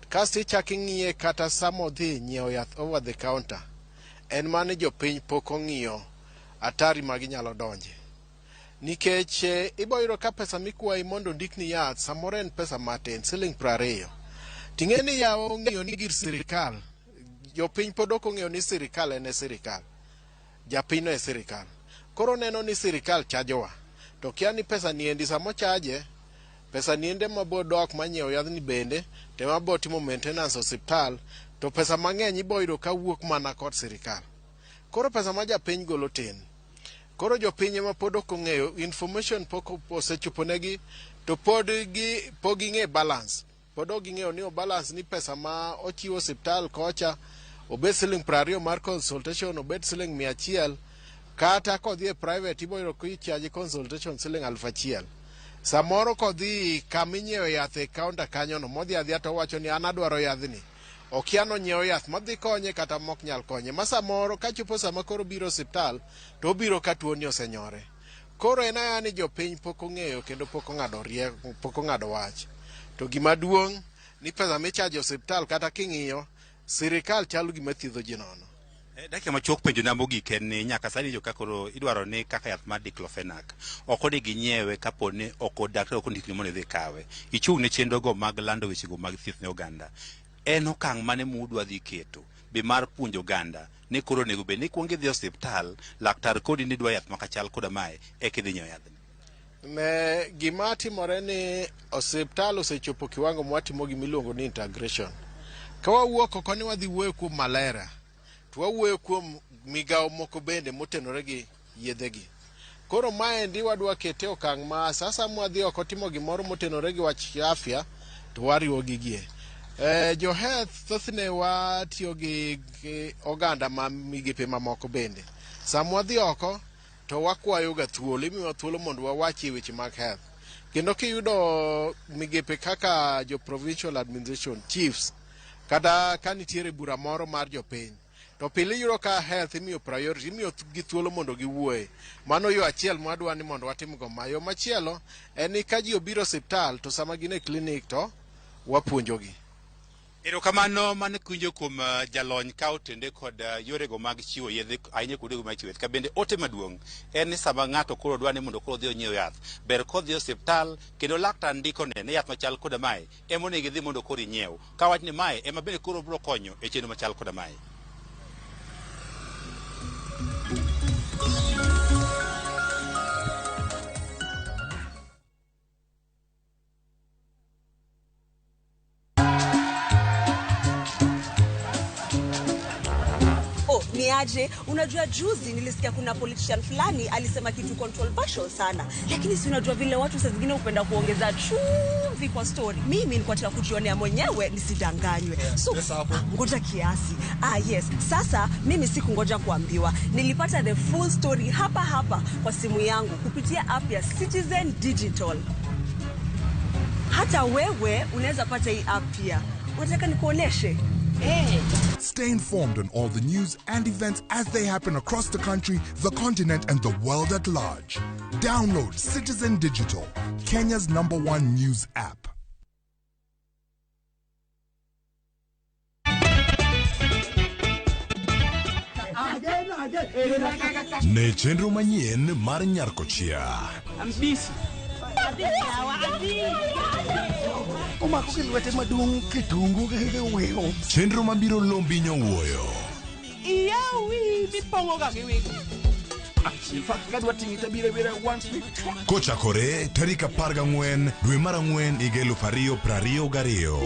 kasto ichak ing'iye kata sama odhi nyiewo yath over the counter, en mana ni jopiny pok ong'iyo hatari ma ginyalo donje. Nikech ibo yudo ka pesa mikwayi mondo ondikni yath samoro en pesa matin, siling 20. Ting'e ni yawa ong'eyo ni gir sirikal, jopiny pod ok ong'eyo ni sirikal en e sirikal. Japiny no e sirikal. Koro neno ni sirikal chajowa. To kia ni pesa niendi sama ochaje, pesa niendi ema bo dok manyiewo yadhni bende, to ema bo timo maintenance osiptal, to pesa mang'eny ibo yudo ka wuok mana kod sirikal. Koro pesa ma japiny golo tin. Koro jopiny ema pod ok ong'eyo, information pok osechopo negi, to pod gi pok ging'e balance. Pod ok ging'eyo ni o balance ni pesa ma ochiwo osiptal kocha, obed siling 20 mar consultation, obed siling 100, kata kodhi e private ibo yudo kichaji consultation siling 1000. Samoro kodhi kama inyiewe yath e counter kanyono, modhi adhiya to owacho ni an adwaro yadhni. Okia nonyiewo yath madhi konye kata mok nyal konye. Ma samoro kachopo sama koro obiro osiptal, to obiro ka tuoni osenyore. Koro en aya ni jopiny pok ong'eyo kendo pok ong'ado rieko, pok ong'ado wach. To gima duong' ni pesa michajo osiptal kata king'iyo, sirikal chalo gima thiedho ji nono. Dakika machuok penjo na mogik en ni nyaka sani jo koro idwaro ni kaka yath mar diclofenac ok onego inyiewe kapo ni ok daktari ok ondikni mondo idhi kawe. Ichung' ne chenro go mag lando weche go mag thieth ne oganda. En okang' mane mudwa dhi keto be mar puonjo oganda ni koro onego bed ni ikuongo idhi e osiptal, laktar kodi ni dwa yath makachal koda mae eka idhi nyiewo yadhni. Ne gima timore ni osiptal osechopo kiwango mwatimo gima iluongo ni integration. Ka wawuok oko ni wadhi wuoyo kuom malaria, to wawuoyo kuom migawo moko bende motenore gi yedhegi. Koro maendi wadwa kete okang' ma sasa mwadhi oko timo gimoro motenore gi wach afya to wariwo gigie. Jo health thothne watiyo gi oganda ma migepe mamoko bende. Sama wadhi oko to wakwayo ga thuolo, imiyowa thuolo mondo wawachie weche mag health. Kendo kiyudo migepe kaka jo provincial administration chiefs, kata ka nitiere bura moro mar jopiny, to pile iyudo ka health imiyo priority, imiyo gi thuolo mondo giwuoye. Mano yo achiel mwadwa ni mondo watim go ma. Yo machielo en ni ka ji obiro osiptal to sama gin e clinic to wapuonjogi. Erokamano mane kiwinjo kuom jalony ka otende kod yorego mag chiwo yedhe ahinya kuondego mag chiwo yath. Ka bende ote maduong' en ni sama ng'ato koro dwa ni mondo koro odhi onyiew yath, ber kodhi e osiptal kendo laktar ndikone ni yath machal koda mae ema onego idhi mondo koro inyiew. Ka wach ni mae ema bende koro biro konyo e chenro machal koda mae. Oh, ni aje? Unajua juzi nilisikia kuna politician fulani alisema kitu controversial sana, lakini si unajua vile watu saa zingine hupenda kuongeza chumvi kwa story. Mimi nilikuwa nataka kujionea mwenyewe nisidanganywe. So ngoja kiasi. Ah, yes. Sasa mimi sikungoja kuambiwa, nilipata the full story hapa hapa kwa simu yangu kupitia app ya Citizen Digital. Hata wewe unaweza pata hii app pia. Unataka nikuoneshe? Hey. Stay informed on all the news and events as they happen across the country, the continent, and the world at large. Download Citizen Digital, Kenya's #1 news app. Ne chenro manyien mar Nyarkochia. Omako gi lwete maduong' kitungu gi weyo. Chenro mabiro lombi nyowuoyo. Iyawi mipong'o ga gi wigi. In fact, kadwa ting'i tabiro abira one week. Kochakore tarik 14 dwe mar 4 higa 2022.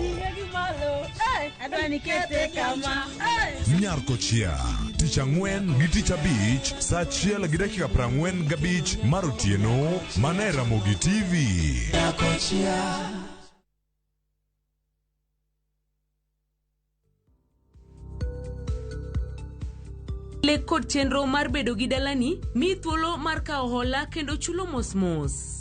Nyarkochia, tich ang'wen gi tich abich saa 1:45 mar otieno mana e Ramogi TV. Nyarkochia. Lek kod chenro mar bedo gi dalani mi thuolo mar kawo hola kendo chulo mos mos.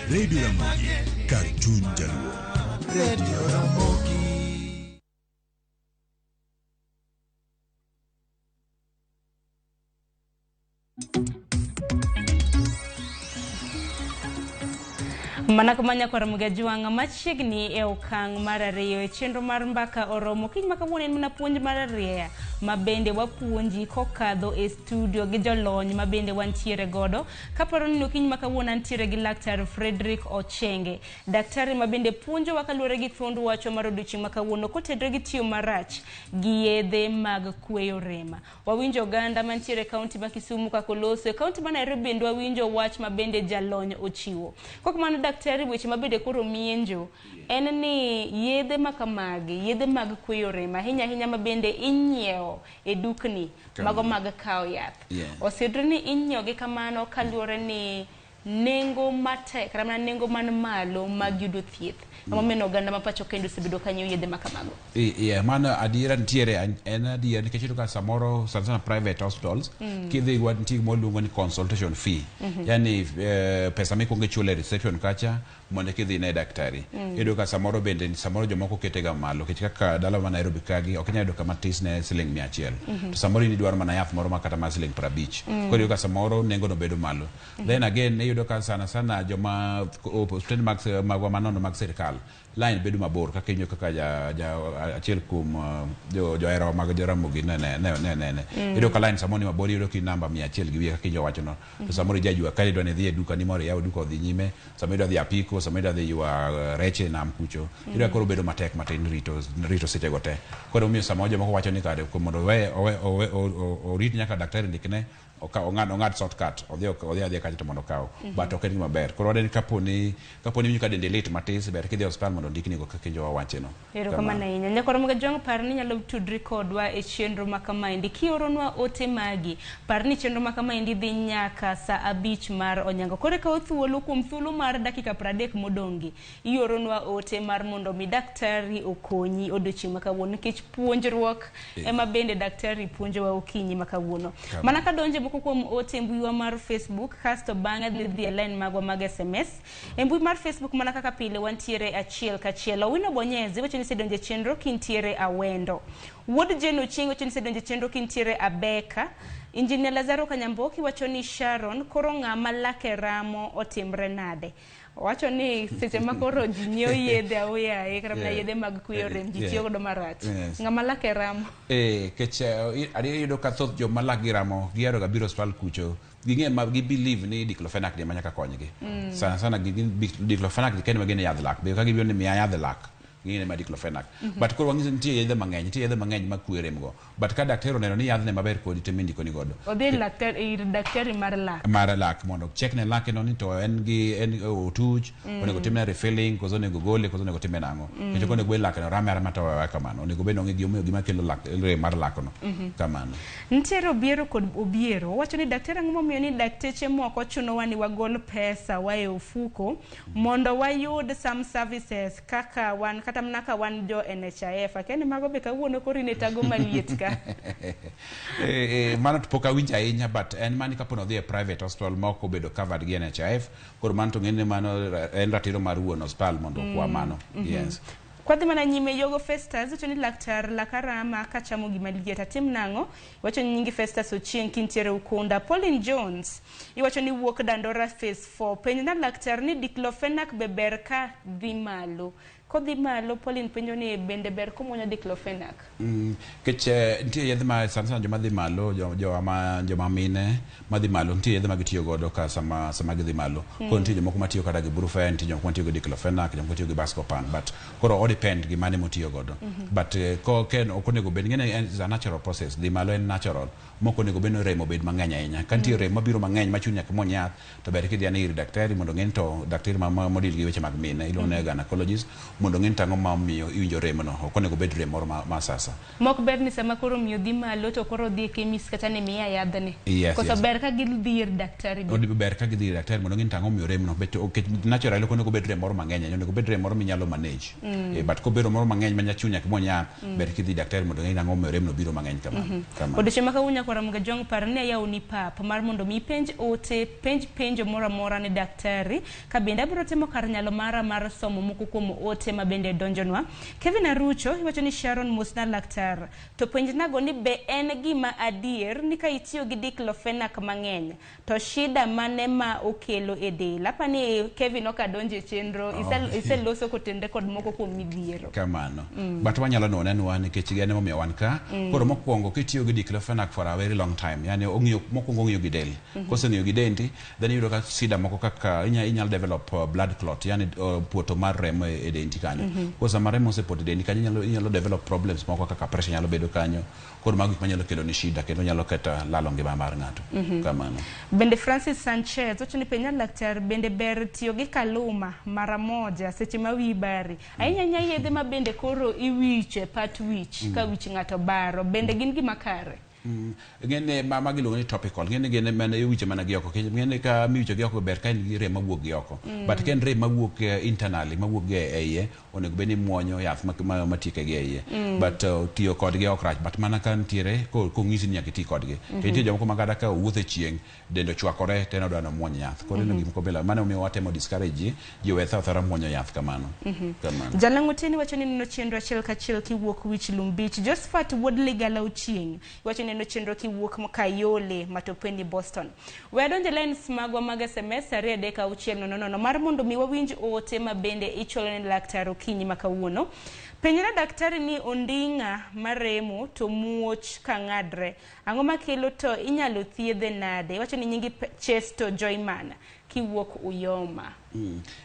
Radio Ramogi, kar chuny jaluo. Radio Ramogi. Mana kamanya kwa Ramogi Ajwang' machiegni e okang' mar ariyo e chenro mar mbaka oromo. Kiny ma kawuono en mana puonj mar arieya ma bende wapuonji kokadho e studio gi jolony ma bende wantiere godo. Kaparo ni kiny ma kawuono antiere gi Laktar Frederick Ochenge, daktari ma bende puonjowa kaluwore gi thuond wachwa mar odiochieng' ma kawuono kotenore gi tiyo marach gi yedhe mag kweyo rem. Wawinjo oganda mantiere e kaunti ma Kisumu kaka oloso, e kaunti ma Nairobi bende wawinjo wach ma bende jalony ochiwo. Kok mano daktari, weche ma bende koro mienjo en ni yedhe ma kamagi, yedhe mag kweyo rem ahinya ahinya ma bende inyiewo e dukni mago mag kawo yath. Oseyudore ni inyiewo gi kamano kaluwore ni nengo matek kata mana nengo man malo mag yudo thieth. Emomiyo oganda ma pacho kendo osebedo ka nyiewo yedhe ma kamago. Yeah, mano adiera nitiere, en adier nikech iyudo ka samoro sana sana private hospitals kidhi nitie gima iluongo ni consultation fee. Yani pesa mikwongo ichulo e reception kacha mondo kidhi ne daktari. Iyudo ka samoro bende samoro jomoko kete ga malo nikech kaka dala ma Nairobi kagi ok inyal yudo kama tis ne siling 100. To samoro in idwaro mana yath moro ma kata mar siling 50. Koro iyudo ka samoro nengo no bedo malo. Then again iyudo ka sana sana joma osiptende mag magwa manono mag sirikal line bedo mabor kaka inyo kaka ja achiel kuom johera mag Joramogi ne. Iyudo ka line samoro ni mabor, iyudo ki namba 100 gi wiye kaka inyo wacho no. To samoro ijajwa ka idwa ni idhi e duka ni moro iyaw duka odhi nyime, samoro idwa dhi apiko, samoro idwa dhi ywa rech e nam kucho. Iyudo ka koro bedo matek matin rito seche go te. Koro omiyo samoro jomoko wacho ni kare mondo owe orit nyaka daktari ndikne okaw ong'ad ong'ad shortcut odhi odhi adhiya kacha to mondo okaw. But ok en gima ber. Koro wadeni kaponi kaponi iwinjo ka dendi lit matis ber kidhi e osiptal mondo ondikni go kaka wawache no. Erokamano ahinya. Nyakwar Mogajwang' par ni nyalo tudri kodwa e chenro ma kamaendi kioronwa ote magi. Par ni chenro ma kamaendi dhi nyaka saa 5 mar onyango. Koro ikawo thuolo kuom thuolo mar dakika 30 modong'gi. Ioronwa ote mar mondo mi daktari okonyi odiochieng' ma kawuono nikech puonjruok ema bende daktari puonjowa okinyi ma kawuono. Mana kadonje moko kuom ote e mbuiwa mar Facebook kasto bang'e dhi e line magwa mag SMS. E mbui mar Facebook mana kaka pile wantiere achiel kachiel. Owino Bonyezi wacho ni isedonjo e chenro kintiere Awendo. Wuod Jane Ochieng wacho ni isedonjo e chenro kintiere Abeka. Engineer Lazaro Kanyamboki wacho ni Sharon koro ng'ama lake ramo otimre nade? Owacho ni seche ma koro ji nyiewo yedhe aoyaye kata mana yedhe mag kweyo rem ji tiyo godo marach. Ng'ama lake ramo. Kech adier iyudo ka thoth joma lakgi ramo gihero ga biro osiptal kucho ging'e ma gi believe ni diclofenac ni ema nyaka konygi. Sana sana diclofenac ni kende ma gin yadh lak. Be ka gibiro ni miya yadh lak ging'e ni ma diclofenac. But koro wang'iso ni nitie yedhe mang'eny, nitie yedhe mang'eny makwe rem go. But ka daktari oneno ni yadhne maber kodi to ema indikoni godo. Odhi ir daktari mar lak. Mar lak mondo check ne lake no ni to en gi en otuch, onego timne refilling koso onego gole koso onego time nang'o. Nikech ok onego bed lake no rame arama to oweyo kamano. Onego bed ni ong'e gimomiyo gima kelo lak rem mar lak no. Kamano. Nitiere Obiero kod Obiero. Owacho ni daktari ang'o momiyo ni dakteche moko chunowa ni wagol pesa wa e ofuko mondo wayud some services kaka wan kata mana ka wan jo NHIF. Akia ni mago be kawuono koro in e tago maliet ka. Mano to pok awinjo ahinya but en mani kapo ni odhi e private hospital ma ok obedo covered gi NHIF koro mano to ng'eni mano en ratiro mar wuon osiptal mondo okwa mano. Yes. Kwadhi mana nyime Yogo Festus wacho ni laktar laka rama kachamo gima liet atim nang'o? Iwacho ni nyingi Festus Ochieng kintiere Ukunda. Pauline Jones iwacho ni wuok Dandora Phase 4. Penj na laktar ni diclofenac be ber ka dhi malo? Kodhi malo Pauline penjo ni bende ber komuonyo diclofenac? Kech nitie yedhe ma sana sana joma dhi malo joma mine madhi malo nitie yedhe ma gitiyo godo ka sama sama gidhi malo. Koro nitie jomoko matiyo kata gi brufen, nitie jomoko matiyo gi diclofenac, jomoko matiyo gi buscopan but koro o depend gi mane motiyo godo. But ko ken ok onego bed ng'eni en is a natural process. Dhi malo en natural. Mok onego bed ni rem obed mang'eny ahinya. Ka nitie rem mabiro mang'eny machuni nyaka imuony yath to ber kidhi ane ir daktari mondo ong'e ni to daktari ma modil gi weche mag mine iluongo ni gynecologist mondo ong'e ni to ang'o ma omiyo iwinjo rem no. Ok onego bed rem moro ma sasa. Mok ber ni sama koro miyo dhi malo to koro dhi e chemist kata ni miya yadhni. Yes, Koso yes. ber ka gidhi ir daktari be. Onego ber ka gidhi ir daktari mondo ong'e ni to ang'o momiyo rem no. But ok naturally ok onego bed rem moro mang'eny ahinya. Onego bed rem moro minyalo manage. But kobedo moro mang'eny ma nyachuni nyaka imuony yath ber kidhi daktari mondo ong'e ni ang'o momiyo rem no biro mang'eny kamano. Kamano. Odiochieng' ma kawuono nyakwar Ramogi Ajwang' par ni ayawoni pap mar mondo mi ipenj ote penj penjo moro amora ne daktari ka bende abiro timo kar nyalo mara mar somo moko kuom ote ma bende donjonwa. Kevin Arucho iwacho ni Sharon mosna laktar to penjnago ni be en gima adier ni ka itiyo gi diclofenac mang'eny to shida mane ma okelo e del. Apani Kevin ok adonjo e chenro iseloso kotenre kod moko kuom midhiero. Kamano. But wanyalo none nwa nikech en emomiyo wan ka. Koro mokwongo kitiyo gi diclofenac for a very long time, yani ong'iyo mokwongo ong'iyo gi del. Koseng'iyo gi dendi, then iyudo ka shida moko kaka inyalo develop blood clot, yani puoto mar remo e dendi kanyo. Koro sama remo osepoto e dendi kanyo inyalo develop problems moko kaka pressure nyalo bedo kanyo. Koro mago gik manyalo kelo ni shida kendo nyalo kata lalo ngima mar ng'ato. Kamano. Bende Francis Sanchez wacho ni penja laktar bende ber tiyo gi kaluma mara moja seche ma wiyi bari. Ahinya ahinya yedhe ma bende koro iwicho e pat wich ka wich ng'ato baro bende gin gima kare. Ng'ene ma magi iluongo ni topical. Ng'ene gin mana iwicho mana gi oko. Ng'ene ka miwicho gi oko ber ka in gi rem mawuok gi oko. But ka en rem mawuok internally mawuok gi e iye onego bed ni imuonyo yath matieke gi e iye. But tiyo kodgi ok rach. But mana ka nitiere kong'isi ni nyaka iti kodgi. To nitie jomoko ma kata ka owuotho e chieng' dende ochwakore to en odwa ni omuony yath. Koro ineno gik moko bila mano omiyo watemo discourage ji ji owe tho athora muonyo yath kamano. Kamano. Jalang'o Teni wacho ni neno chenro achiel kachiel kiwuok Wich Lum Beach. Josephat Wuod Ligala Ochieng wacho ni neno chenro kiwuok Kayole Matopeni Boston. We adonje lines magwa mag SMS 2 3 6 0 0 mar mondo mi wawinj ote ma bende ichwalo ne laktar okinyi ma kawuono. Penjna daktari ni onding'a maremo to muoch ka ng'adre. Ang'o makelo to inyalo thiedhe nade? Iwacho ni nyingi Chesto Joyman kiwuok Uyoma.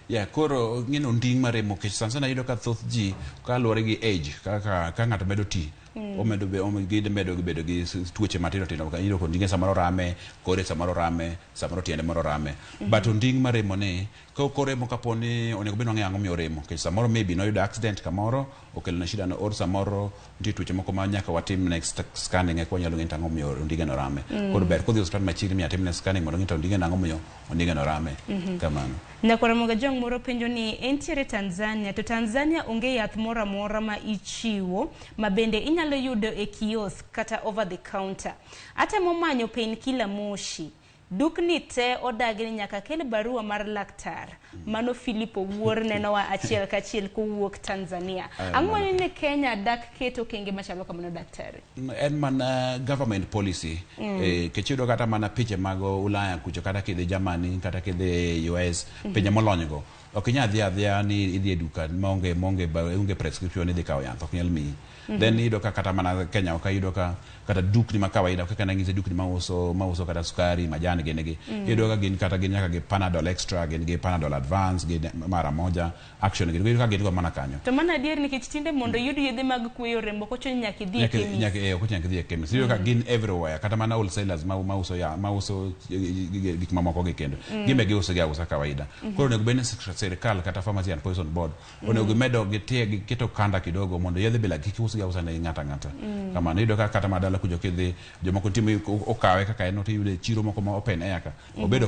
Yeah, koro ng'eno onding' maremo kech sana sana iyudo ka thoth ji kaluwore gi age kaka ka ng'ato medo ti Omedo be gimedo bedo gi tuoche matindo tindo ka iyudo ka onding'e samoro rame, kore samoro rame, samoro tiende moro rame. But onding' maremo ni ka koremo kapo ni onego bed ni wang'eyo ang'o miyo oremo nikech samoro maybe noyudo accident kamoro okelone shida no or samoro nitie tuoche moko ma nyaka watim next scanning eka wanyalo ng'eyo ni to ang'o miyo onding'e no rame. Koro ber kodhi e osiptal machiegni minya timne scanning mondo ong'e to onding'e no ang'o miyo onding'e no rame. Kamano. Nyakwar Ramogi Ajwang' moro penjo ni entiere Tanzania to Tanzania onge yath moro amora ma ichiwo ma bende inyalo yudo e kiosk kata over the counter. Atemo manyo painkiller Moshi. Dukni te odagi ni nyaka kel barua mar laktar. Mano Philip Owuor nenowa achiel kachiel kowuok Tanzania. Ang'o mane ni Kenya dak keto okenge machalo kamano daktari? En mana government policy. Nikech iyudo kata mana pinje mag Ulaya kucho kata kidhi Germany kata kidhi US pinje molony go ok inyal dhi adhiya ni idhi e duka maonge maonge onge prescription idhi kawo yath ok nyal miyi. Then iyudo ka kata mana Kenya ok iyudo ka kata dukni ma kawaida kaka nang'isi dukni mauso mauso kata sukari majan gini gi iyudo ka gin kata gin nyaka gi Panadol Extra gin gi Panadol Advance gin mara moja action gin iyudo ka gin go mana kanyo. To mano adier nikech tinde mondo iyud yedhe mag kweyo rem ok ochuno ni nyaka idhi e chemist. Nyaka ok ochuno nyaka idhi e chemist. Iyudo ka gin everywhere kata mana wholesalers ma mauso ya mauso gik mamoko gi kendo gin be giuso gi ausa kawaida. Koro onego bed ni sirkal kata Pharmacy and Poison Board onego gimedo gitie giketo kanda kidogo mondo yedhe bila kik usgi ausa ne ng'ato ang'ata. Kamano iyudo ka kata mana dala kucho kidhi jomoko nitie ma okawe kaka en no tiyude e chiro moko ma open air ka obedo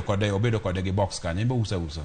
kode gi box kanyo en be ouso ausa.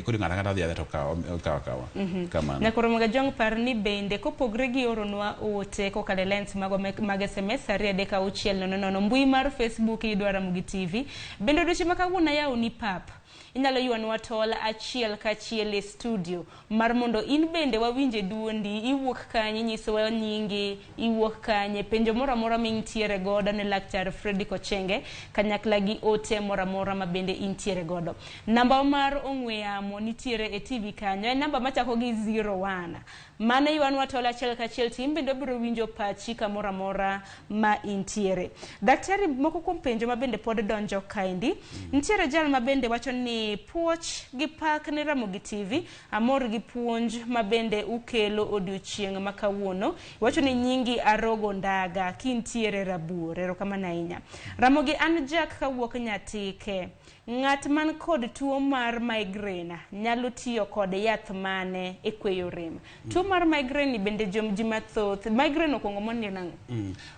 Koro ng'ato ang'ata dhi adhiya to okawo okawo akawa. Kamano. Nyakwar Ramogi Ajwang' par ni bende kopogre gi oronwa ote kokalo e lines magwa mag SMS 2 3 6 0 0 mbui mar Facebook iyudo Ramogi TV. Bende odiochieng' ma kawuono ayawoni pap. Inyalo ywanwa tol achiel kachiel e studio mar mondo in bende wawinje duondi, iwuok kanye, inyisowa nyingi, iwuok kanye, penjo moro amora ma intiere godo ne laktar Fredrick Ochenge kanyakla gi ote moro amora ma bende intiere godo. Namba mar ong'we yamo nitiere e TV kanyo, en namba machako gi 01. Mano ywanwa tol achiel kachiel to in bende wabiro winjo pachi kamoro amora ma intiere. Daktari, moko kuom penjo ma bende pod donjo kaendi, nitiere jal ma bende wacho ni puoch gi pak ne Ramogi TV, amor gi puonj ma bende ukelo odiochieng' ma kawuono. Iwacho ni nyingi Arogo Ndaga kintiere Rabuor. Erokamano ahinya. Ramogi an Jack kawuok Nyatike. Ng'at man kod tuo mar migraine nyalo tiyo kod yath mane e kweyo rem? Tuo mar migraine ni bende jom ji mathoth. Migraine okuongo mondi en ang'o?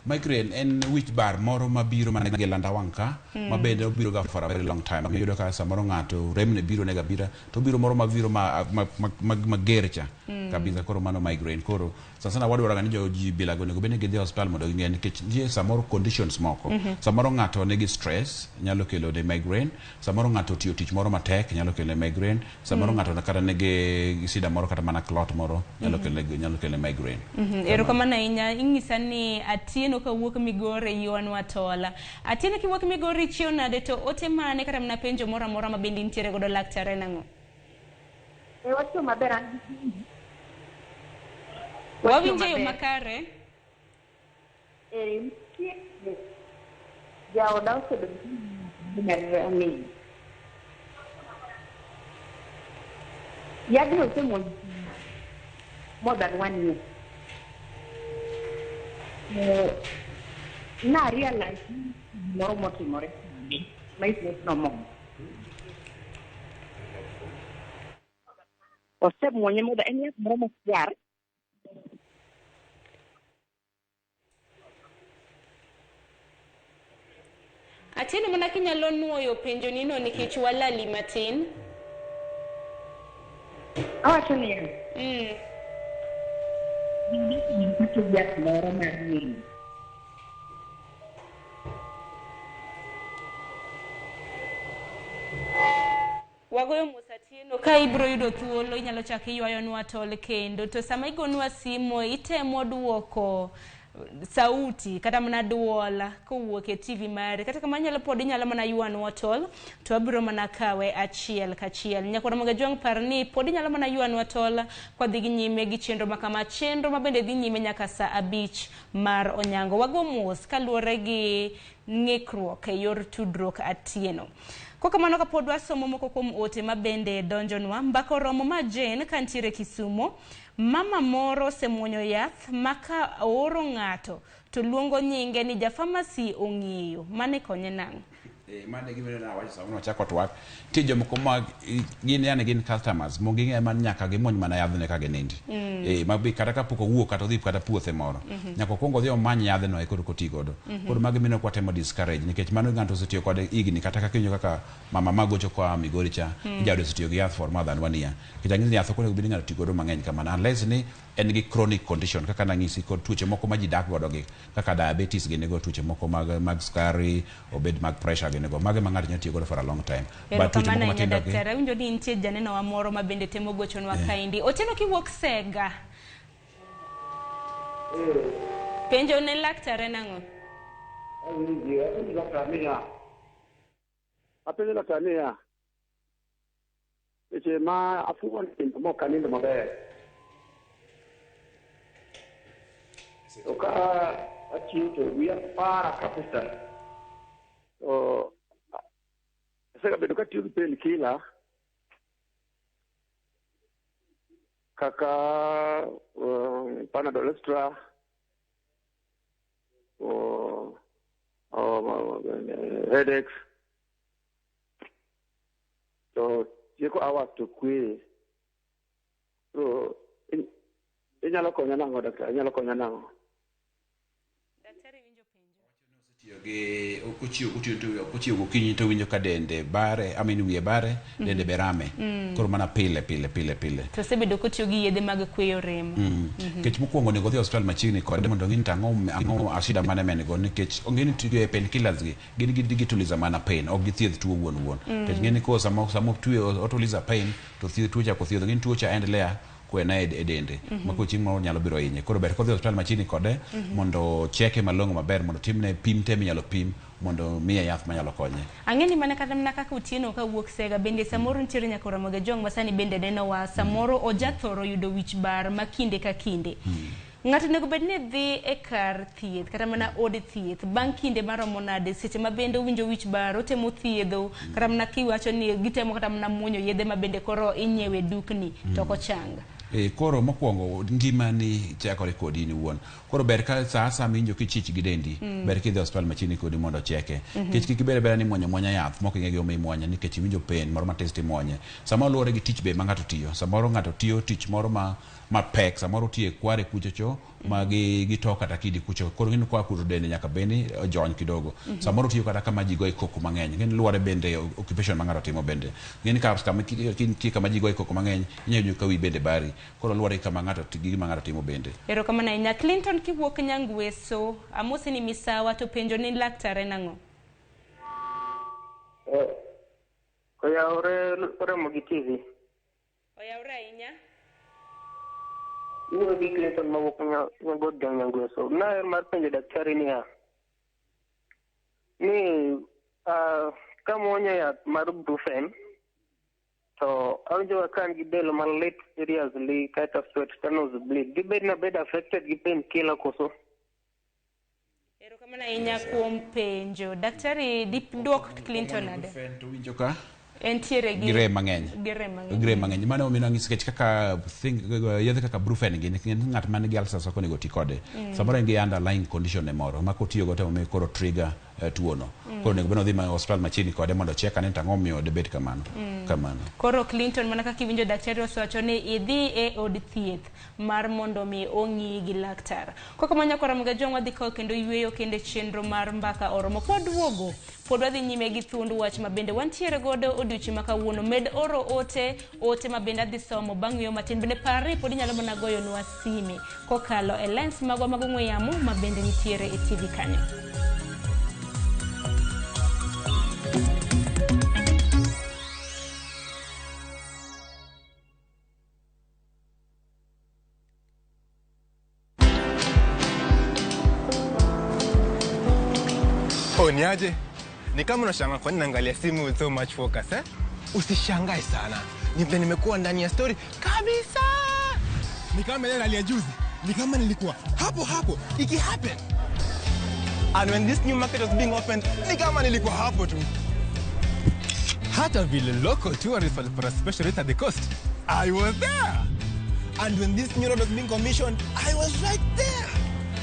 Migraine en wich bar moro mabiro mana gi landa wang' ka ma bende obiro ga for a very long time. Iyudo ka samoro ng'ato remne biro nega bira to obiro moro mabiro ma, ma, ma, ma, mager cha kabisa koro mano migraine. Koro sana sana wadwaro ga ni jo ji bila go onego bed ni gidhi e osiptal mondo ging'e nikech nitie samoro conditions moko. Samoro ng'ato nigi stress nyalo kelo ne migraine, samoro ng'ato otiyo tich moro matek nyalo kelo ne migraine, samoro ng'ato kata nigi shida moro kata mana clot moro nyalo kelo ne nyalo kelo ne migraine. Erokamano ahinya. Inyisa ni Atieno kawuok Migori ywanwa tola. Atieno kiwuok Migori ichiew nade to ote mane kata mana penjo moro amora ma bende intiere godo laktar en ang'o? E wachiew maber an gi penjo. Wachiew Wawinjo e yo maber. makare. Nitie jaoda osebedo gi Yadhni osemuonyo more than one year. Na realize ni gimoro motimore ma is not normal. Osemuonye more than en yath moro makwar. Atieno mana kinyalo nuoyo penjo nino nikech walali matin. Awacho niya, nitie yath moro mar winy. Wagoyo mos Atieno ka ibiro yudo thuolo inyalo chako iywayonwa tol kendo to sama igonwa simo itemo duoko sauti kata mana duol kowuok e TV mari kata kamano inyalo pod inyalo mana ywanwa tol to wabiro mana kawe achiel kachiel. Nyakwar Ramogi Ajwang' par ni pod inyalo mana ywanwa tol kwadhi gi nyime gi chenro makama chenro mabende dhi nyime nyaka saa 5 mar onyango. Wago mos kaluwore gi ng'ikruok e yor tudruok Atieno. Kwa kamano kapod wasomo moko kuom ote ma bende donjonwa, mbaka oromo ma Jane kantiere Kisumo, mama moro osemuonyo yath ma ka ooro ng'ato to luongo nyinge ni jafamasi ong'eyo. Mane konye nang'o? Mano e gima nawacho sama wachako twak. Nitie jomoko ma gin yani gin customers mo ging'e man nyaka gimuony mana yadhno eka ginindi. Ma be kata kapok owuok kata odhi kata puothe moro. Nyaka okwong odhi omany yadhno eka oti godo. Koro mago mineno kwatemo discourage nikech mano ng'ato osetiyo kode higni kata kaka iwinjo kaka mama magocho koa Migori cha jaode osetiyo gi yath for more than 1 year. Nikech ang'isi ni yath ok onego bed ni ng'ato ti godo mang'eny kamano unless ni en gi chronic condition kaka nang'isi kod tuoche moko ma ji dak godo gi kaka diabetes gini go, tuoche moko mag sukari, obed mag pressure gini go, mago ema ng'ato nyalo tiyo godo for a long time. But tuoche moko matindo gi daktari, awinjo ni nitie janeno wa moro ma bende temo gochonwa kaendi. Otieno kiwuok Sega. Penjo ne laktar en ang'o? Apenjo laktar niya, seche ma afuwo nindo mok anindo maber, to ka achiew to wiya para kabisa, to asegabedo katiyo gi painkiller kaka Panadol Extra or headaches, to tieko hours to kwe. So inyalo konya nang'o daktari? Inyalo konya nang'o? Daktari winjo penjo. Tiyo gi ochiew gokinyi to winjo ka dende bare, I mean wiye bare, dende be rame. Koro mana pile pile pile pile. To osebedo kotiyo gi yedhe mag kweyo remo. Nikech mokwongo onego odhi e osiptal machiegni kode mondo ong'i ni to ang'o shida mane ma en go, nikech ong'e ni tiyo gi painkillers gi gin gituliza mana pain, ok githiedh tuo wuon wuon. Nikech ng'e ni ko sama tuo otuliza pain to thiedh tuo chako thiedho, ng'e ni tuo cha endelea kwena e dende ma koro chieng' moro nyalo biro hinye. Koro ber kodhi e osiptal machiegni kode mondo cheke malong'o maber, mondo timne pim te minyalo pim mondo miye yath manyalo konye. Ang'e ni mana kata mana kaka Otieno kawuok Sega bende samoro nitiere nyaka Ramogi Ojwang' ma sani bende nenowa, samoro ojathoro yudo wich bar ma kinde ka kinde. Ng'ato onego bed ni dhi e kar thieth kata mana od thieth bang' kinde maromo nade seche ma bende owinjo wich bar, otemo thiedho kata mana kiwacho ni gitemo kata mana muonyo yedhe ma bende koro inyiewe dukni to ok ochang. Koro mokwongo ngimani chakore kodi in iwuon. Koro ber ka sa asaya miwinjo kichich gi dendi, ber kidhi e osiptal machiegni kodi mondo ocheke. Nikech kik ibed abeda ni imuonyo amuonya yath mok ing'e gimomiyo imuonye, nikech iwinjo pain moro matis timuonye. Samoro luwore gi tich be ma ng'ato tiyo. Samoro ng'ato tiyo tich moro mapek, samoro otiyo e kware kuchocho ma gito kata kidi kucho. Koro ng'eni kwa kuto dende nyaka bed ni ojony kidogo. Samoro otiyo kata kama ji goye koko mang'eny. Ng'eni luwore bende occupation ma ng'ato timo bende. Ng'eni ka kama kintie kama ji goye koko mang'eny, inyalo yudo ka wiyi bende bari. Koro luwore gi kama ng'ato gi gima ng'ato timo bende. Erokamano ahinya. Clinton kiwuok Nyangweso, amosi ni misawa to penjo ni laktar en ang'o? Oyawore Ramogi TV. Oyawore ahinya. Iwuoyo gi Clinton mawuok Nyagot Nyangweso. Naher mar penjo daktari niya, ni kamuonyo yath mar Brufen to awinjo ka an gi del malit seriously kaeto sweat to nose bleed. Dibed nabed affected gi painkiller koso? Erokamano ahinya kuom penjo. Daktari dwok Clinton nade? Brufen to winjo ka Entiere gi rem mang'eny. Gi rem mang'eny. Gi rem mang'eny. Mano omiyo nang'isi nikech kaka yedhe kaka Brufen gi, ng'at man gi ulcers ok onego ti kode. Samoro en gi underlying condition ne moro ma kotiyo go to omiyo koro trigger tuono. Koro onego bed ni odhi ma osiptal machiegni kode mondo ochek ane to ang'o momiyo dibed kamano. Kamano. Koro Clinton mana kaka iwinjo daktari osewacho ni idhi e od thieth mar mondo mi ong'i gi laktar. Kok kamano nyakwa Ramogi Ojwang' wadhi kawo kendo yweyo kendo chenro mar mbaka oromo. Kwaduogo pod wadhi nyime gi thuond wach ma bende wantiere godo odiochieng' ma kawuono. Med oro ote ma bende adhi somo bang' yweyo matin. Bende par ni pod inyalo mana goyonwa sime kokalo e lines magwa mag ong'we yamo ma bende nitiere e TV kanyo. Oh, niaje? Ni kama unashangaa kwa nini naangalia simu with so much focus, eh? Usishangae sana. Ni vile nimekuwa ndani ya story kabisa. Ni kama ile hali ya juzi. Ni kama nilikuwa hapo hapo iki happen. And when this new market was being opened, ni kama nilikuwa hapo tu. Hata vile local tourists walipata special rate at the coast, I was there. And when this new road was being commissioned, I was right there.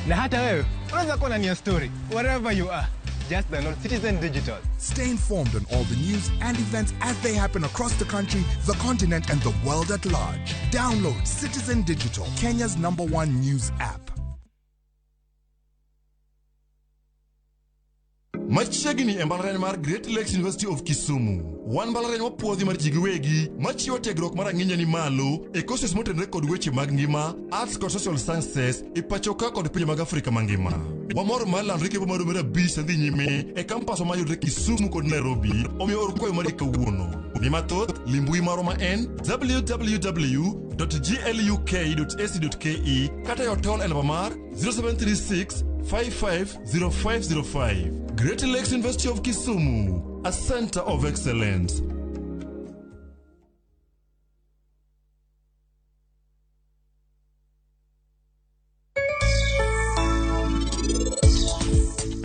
Na hata wewe unaweza kuwa ndani ya story wherever you are. Just download Citizen Digital. Stay informed on all the news and events as they happen across the country, the continent, and the world at large. Download Citizen Digital, Kenya's number one news app. Machiegni e mbalariany mar Great Lakes University of Kisumu. Wan mbalariany mapuodhi mar ji giwegi machiwo tiegruok mar ang'inya ni malo e courses motenore kod weche mag ngima, arts kod social sciences e pachoka kod pinje mag Afrika mangima. Wamor mar lando rikepo maromore 5 dhi nyime e kampas mayudore Kisumu kod Nairobi, omiyo or kwayo mari kawuono. Ni mathoth, limbui marwa ma en www.gluk.ac.ke kata e tol e namba mar 0736 550505. Great Lakes University of Kisumu, a center of excellence.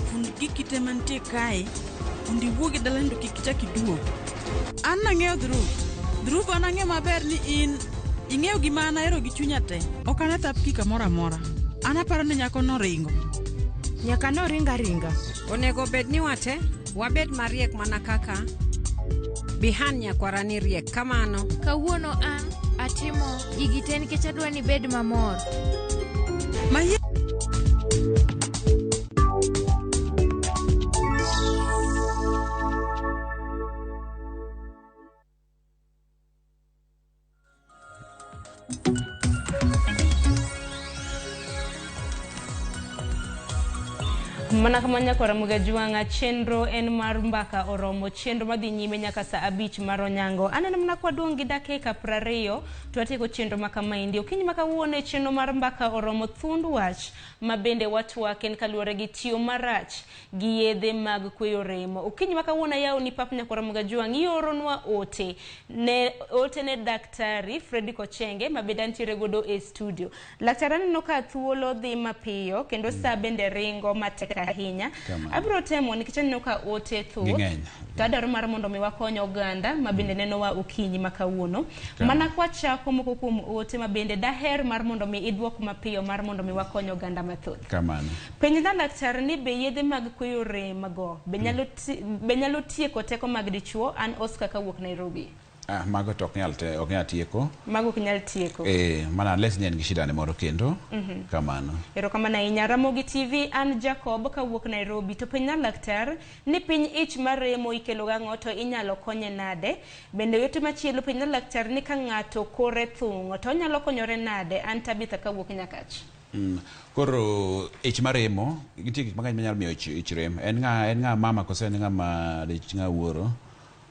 Fund giki te mantie kae mondo iwuog e dalani to kik ichak iduog. An nang'eyo Dhruv. Dhruv an ang'eyo maber ni in ing'eyo gima an ahero gi chunya te. Ok ane thapki kamoro amora. An aparo ni nyako noringo. Nyaka noring aringa. Onego bed ni wate wabed mariek mana kaka Bihan nyakwara ni riek kamano. Kawuono an atimo gigi te nikech adwa ni ibed mamor. Mayie Mana kama nyakwara Mugajwang'a, chenro en mar mbaka oromo, chenro madhi nyime nyaka saa 5 mar onyango. Aneno mana kwa dong' gi dakika 20 to watieko chenro ma kamaendi. Okinyi ma kawuono e chenro mar mbaka oromo, thund wach ma bende watwak en kaluwore gi tiyo marach gi yedhe mag kweyo remo. Okinyi ma kawuono ayawo ni pap nyakwara Mugajwang', ioronwa ote ne daktari Fredrick Ochenge ma bende antiere godo e studio. Laktar, aneno ka thuolo dhi mapiyo kendo saa bende ringo matek ahinya. Abiro temo nikech aneno ka ote thoth to adwaro mar mondo mi wakony oganda ma bende nenowa okinyi ma kawuono. Mana kwachako moko kuom ote ma bende daher mar mondo mi iduok mapiyo mar mondo mi wakony oganda mathoth. Kamano. Penj na laktar ni be yedhe mag kweyo rem go be nyalo tieko teko mag dichuo? An Oscar kawuok Nairobi. Mago to ok nyal tieko. Mago ok nyal tieko. Mana unless ni en gi shida ne moro kendo. Kamano. Erokamano ahinya. Ramogi TV, an Jacob kawuok Nairobi. To penj na laktar ni piny ich mar remo ikelo gang'o to inyalo konye nade? Bende yote machielo penj na laktar ni ka ng'ato kore thung'o to onyalo konyore nade? An Tabitha kawuok Nyakach. Koro ich mar remo nitie gik mang'eny manyalo miyo ich rem. En ng'a mama kose en ng'ama ng'a wuoro?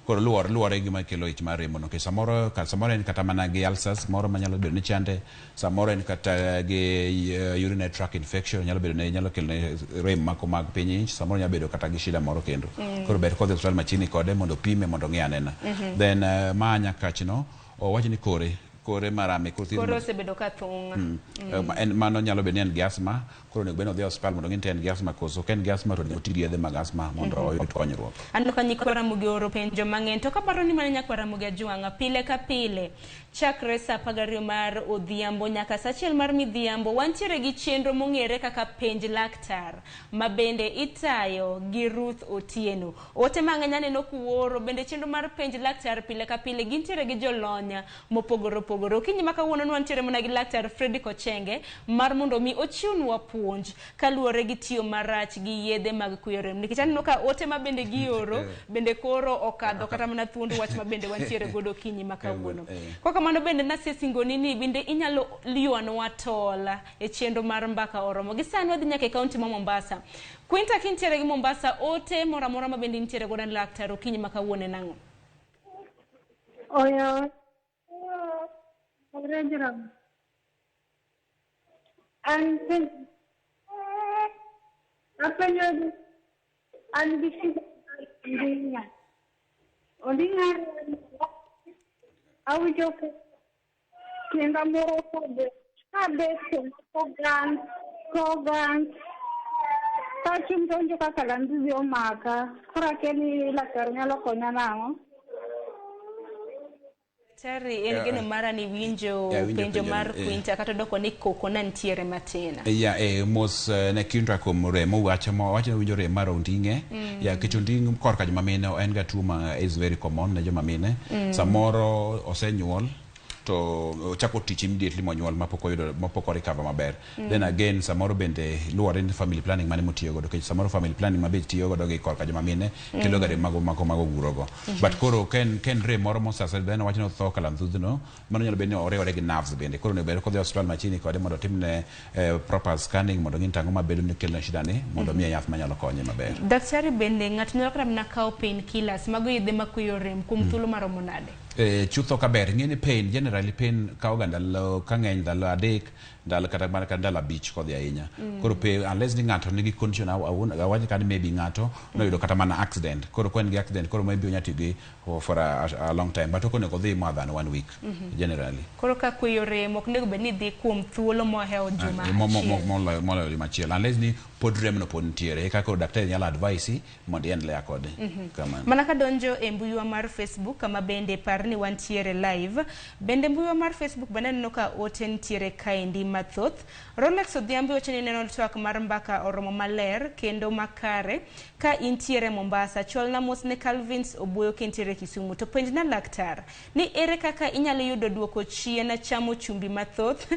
Koro luwore gima kelo ich mar remo no. Samoro en kata mana gi ulcers moro manyalo bedo ni chande, samoro en kata gi urinary tract infection nyalo bedo ni nyalo kelo ne rem mako mag piny ich, samoro nyalo bedo kata gi shida moro kendo. Koro ber kodhi osiptal machiegni kode mondo pime mondo ng'i anena. Then ma Nyakach no owacho ni kore marame koro osebedo ka thung'. En mano nyalo bedo ni en gi asthma, koro onego bed ni odhi e osiptal mondo ng'i ni en gi asthma koso ka en gi asthma to oti gi yedhe mag asthma mondo oyud konyruok. Aneno ka nyikwa Ramogi oro penjo mang'eny to kaparo ni mana nyakwa Ramogi Ajwang'a pile ka pile chakre saa 12 mar odhiambo nyaka saa 1 mar midhiambo wantiere gi chenro mong'ere kaka penj laktar ma bende itayo gi Ruth Otieno. Ote mang'eny aneno kuoro bende chenro mar penj laktar pile ka pile gintiere gi jolony mopogore opogore. Okinyi ma kawuono nwantiere mana gi laktar Fredrick Ochenge mar mondo mi ochiwnwa puonj kaluwore gi tiyo marach gi yedhe mag kweyo rem. Nikech aneno ka ote ma bende gioro bende koro okadho kata mana thuond wach ma bende wantiere godo okinyi ma kawuono. Kwa kamano bende nasesingoni ni bende inyalo ywanwa tola e chenro mar mbaka oromo. Gi sani wadhi nyaka e kaunti ma Mombasa. Quinta kintiere gi Mombasa, ote moro amora ma bende intiere godo ne laktar okinyi ma kawuono en ang'o? Oya. Awinjo tienda moro kabet kogan kachung' to awinjo ka kalandizi omaka koro akia ni laktar nyalo konya nang'o. Daktari, en geno mara ni winjo Yeah, winjo penjo penjo mar ni, eh. Quinta kata doko ni koko na nitiere matin. Ya, mos ne Quinta kuom rem owacho mo wacho ni winjo rem mar onding'e. Ya, nikech onding' korka joma mine en ga tuo ma is very common ne joma mine. Samoro osenyuol to ochako tich immediately monyuol mapok oyudo mapok o recover maber. Then again, samoro bende luwore ni family planning mane motiyo godo, nikech samoro family planning ma be tiyo godo gi korka joma mine kelo ga rem mago mago mago gurogo. But koro ken rem moro mosasa, then wacho ni otho kalantudhno, mano nyalo bedo ni oriwore gi nerves bende. Koro onego bed kodhi e osiptal machiegni kode mondo otimne proper scanning mondo ng'i ni tang'o mabedo ni kelone shida ni, mondo miye yath manyalo konye maber. Daktari, bende ng'ato nyalo kata mana kawo pain killers, mago yedhe makweyo rem, kuom thuolo maromo nade? Chutho kaber ing'e ni pain, generally pain kawo ga ndalo, ka ng'eny ndalo 3, ndalo kata mana ka ndalo 5 kodhi ahinya. Koro pe unless ni ng'ato nigi condition awach ka ni maybe ng'ato noyudo kata mana accident, koro ka en gi accident, koro maybe onya tiyo gi for a long time, but ok onego odhi more than one week generally. Koro ka kweyo rem ok onego bed ni dhi kuom thuolo mohewo juma achiel. Moloyo juma achiel, unless ni pod remno pod nitiere, eka koro daktari nyalo advise mondo iendelea kode. Kamano. Mana kadonjo e mbuiwa mar Facebook, kama bende par ni wantiere live, bende mbuiwa mar Facebook bende aneno ka ote nitiere kaendi mathoth. Rolex Odhiambo wacho ni neno twak mar mbaka oromo maler kendo makare. Ka intiere Mombasa, chwalna mos ne Calvins Obuoyo kintiere Kisumu. To penjna laktar ni ere kaka inyalo yudo duoko chien chamo chumbi mathoth,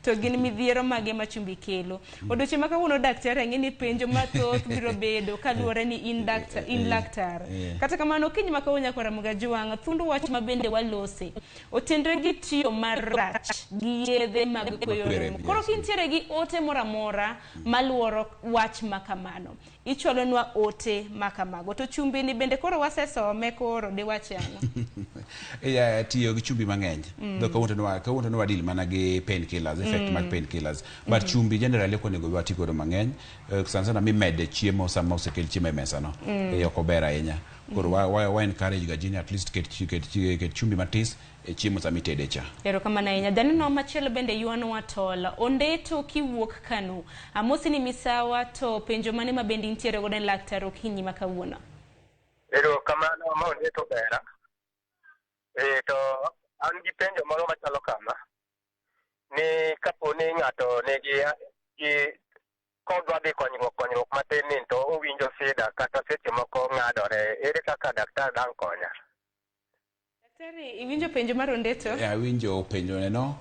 to gin midhiero mage ma chumbi kelo? Odiochieng' ma kawuono, daktari, ang'e ni penjo mathoth biro bedo kaluwore ni in daktar, in laktar. Kata kamano, kiny ma kawuono, nyakwara Mugajuang', thund wach ma bende walose otenre gi tiyo marach gi yedhe mag kweyo Makweyo rem. rem, Koro yes. kintiere gi ote moro amora maluoro wach ma kamano, ichwalonwa ote ma kamago. To chumbi ni bende koro wasesome, koro diwache ang'o? Yeah, tiyo gi chumbi mang'eny. Dho kawuono to nwa deal mana gi pain killers, effect mag pain killers, but chumbi generally ok onego wati godo mang'eny. Sana sana mimede chiemo sama osekel chiemo e mesa no. Ok ober ahinya. Koro wa encourage ga ji ni at least ket chumbi matis e chiemo sama itede cha. Erokamano ahinya. Janeno machielo bende ywanwa tol. Ondeto kiwuok Kano. Amosi ni misawa, to penjo mane ma bende intiere godo ne laktar okinyi ma kawuono? Erokamano, ma Ondeto bera. To an gi penjo moro machalo kama. Ni kapo ni ng'ato nigi gi kodwa dhi konyruok matin ni to owinjo sida kata seche moko ng'adore, ere kaka daktar dang' konya? Daktari, iwinjo penjo mar Ondeto? Awinjo penjo neno.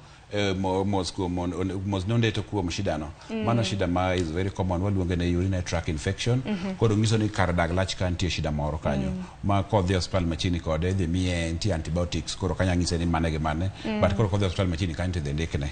Mos kuom mos nondeto kuom shida no. Mano shida ma is very common, waluonge ni urinary tract infection. Koro nyiso ni kar dag lach ka nitie shida moro kanyo ma kodhi e osiptal machiegni kode idhi miye, nitie antibiotics, koro kanya nyise ni mane gi mane. But koro kodhi e osiptal machiegni kanyo to idhi ndikne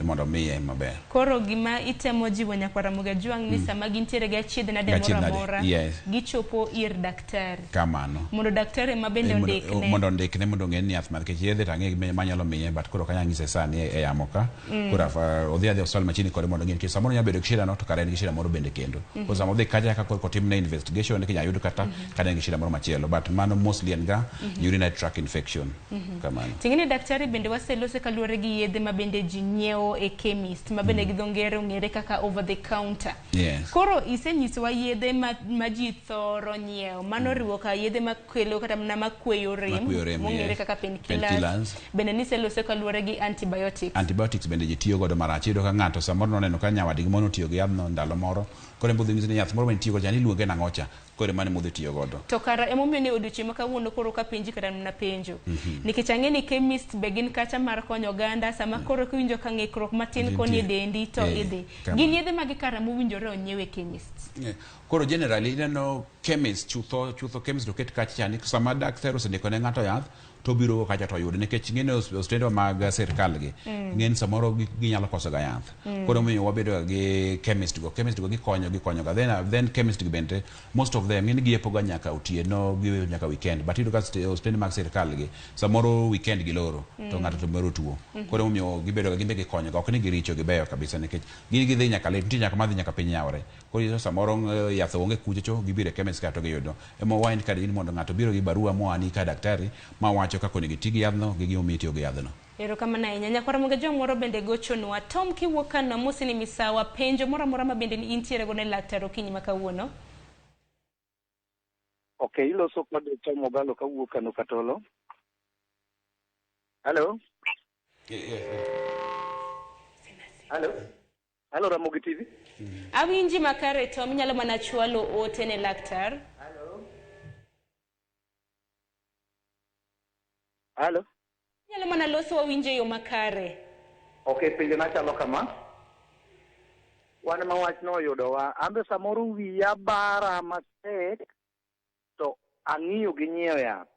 mondo miye maber. Koro gima itemo jiwo nyakwara Mugajuang' ni sama gintiere gi achiedh nade moro Achiedh nade, amora, gichopo ir daktari. Kamano. Mondo daktari ema bende ondikne. Mondo ondikne, mondo ong'e ni yath mar, nikech yedhe to ang'e manyalo miye, but koro kanya nyise sani e yamo ka. Koro odhi adhi osiptal machiegni kode mondo ong'e, nikech samoro nyalo bedo gi shida no to kare en gi shida moro bende kendo. Koro sama odhi kacha ka koro kotimne investigation inyalo yud kata ka en gi shida moro machielo, but mano mostly en ga urinary tract infection. Kamano. Ting'eni daktari, bende waselose kaluwore gi yedhe ma bende ji nyiewo e chemist, ma bende gi dho ngere ong'ere kaka over the counter. Koro isenyisowa yedhe ma ji thoro nyiewo. Mano oriwo ka yedhe makelo kata mana makweyo rem, Makweyo rem, mong'ere kaka painkillers. Painkillers. Bende niselose kaluwore gi antibiotics. Antibiotics bende ji tiyo godo marach. Iyudo ka ng'ato samoro noneno ka nyawadgi moro otiyo gi yadhno ndalo moro, koro en bodhi nyisi ni yath moro manitiyo godo cha niluonge nang'o cha, koro mano emodhi tiyo godo. To kara emomiyo ni odiochieng' ma kawuono koro kapenji kata mana penjo. Nikech ang'e ni chemist be gin kacha mar konyo oganda, sama koro kiwinjo ka ng'ikruok matin Nitie. koni e dendi to idhi. Kamano. Gin yedhe mage kara mowinjore onyiew e chemist? Koro generally ineno chemist, chutho chutho chemist oket kacha cha ni sama daktari osendiko ne ng'ato yath to obiro go kacha to oyude, nikech ing'e osiptende mag sirkal gi ng'eny samoro ginyalo koso ga yath. Koro omiyo wabedo ga gi chemist go, chemist go gikonyo ga. Then chemist gi bende most of them ng'eny giyepo ga nyaka otieno, giweyo nyaka weekend, but iyudo ka osiptende mag sirkal gi samoro weekend giloro to ng'ato to moro tuo. Koro omiyo gibedo ga gimbe gikonyo ga, ok ni giricho, gibeyo kabisa, nikech gin gidhi nyaka late, nitie nyaka madhi nyaka piny yawre. Koro iyudo samoro yath onge kuchocho, gibiro e chemist ka to giyudo. Ema wa encourage ni mondo ng'ato biro gi barua moa ni ka daktari mawacho kaka onego iti gi yadhno gi gimomiyo itiyo gi yadhno. Erokamano ahinya. Nyakwara Mugajuang' moro bende gochonwa. Tom kiwuok Kano, amosi ni misawa, penjo moro amora ma bende intiere godo ne laktar okinyi ma kawuono. Ok, iloso kod Tom Ogalo kawuok Kano Katolo. Hello? Hello? Hello, Ramogi TV? Awinji makare Tom, inyalo mana chwalo ote ne laktar. Hello? Inyalo mana loso wawinje yo makare. Okay, penjo na chalo kama. Wan ma wach noyudowa, an be samoro wiya bara matek to ang'iyo gi nyiewo yath.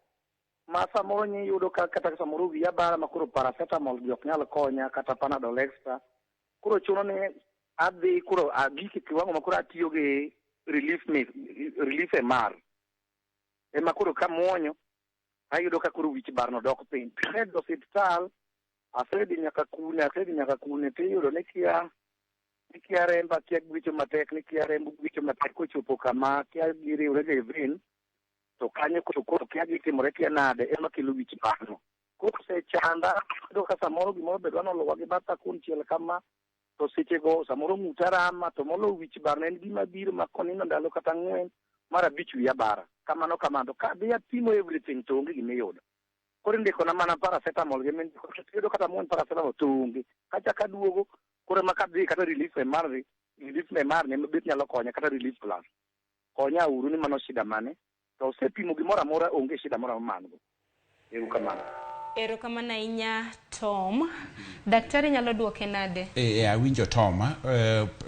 Ma samoro nyiyudo ka kata samoro wiya bara ma koro paracetamol gi ok nyal konya kata Panadol Extra. Koro chuno ni adhi koro agik e kiwango ma koro atiyo gi relief mi, relief MR. Ema koro kamuonyo ayudo ka koro wich barno dok piny. Asedhi osiptal, asedhi nyaka kune, asedhi nyaka kune, tiyudo ni kia ni kia remba kia gwecho matek, ni kia remb gwecho matek kochopo kama kia giriwre gi vein, to kanyo koro koro kia gitimore kia nade ema kelo wich barno. Koro osechanda, ayudo ka samoro gimoro be dwa noluwa gi batha konchiel kama, to sechego samoro ng'uta rama, to molo wich barno en gima biro ma konindo ndalo kata 4, mar 5 wiya bara. Kamano kamano, ka adhi apimo everything to onge gimiyudo. Koro indikona mana paracetamol gi mindiko, iyudo kata muony paracetamol to onge. Kachako aduogo, koro ema kadhi kata relief MR, relief MR ne bet nyalo konya kata relief plus. Konya uru ni mano shida mane, to osepimo gimoro amora onge shida moro amora ma an go. Erokamano. Erokamano ahinya Tom. Daktari nyalo duoke nade? Awinjo Tom.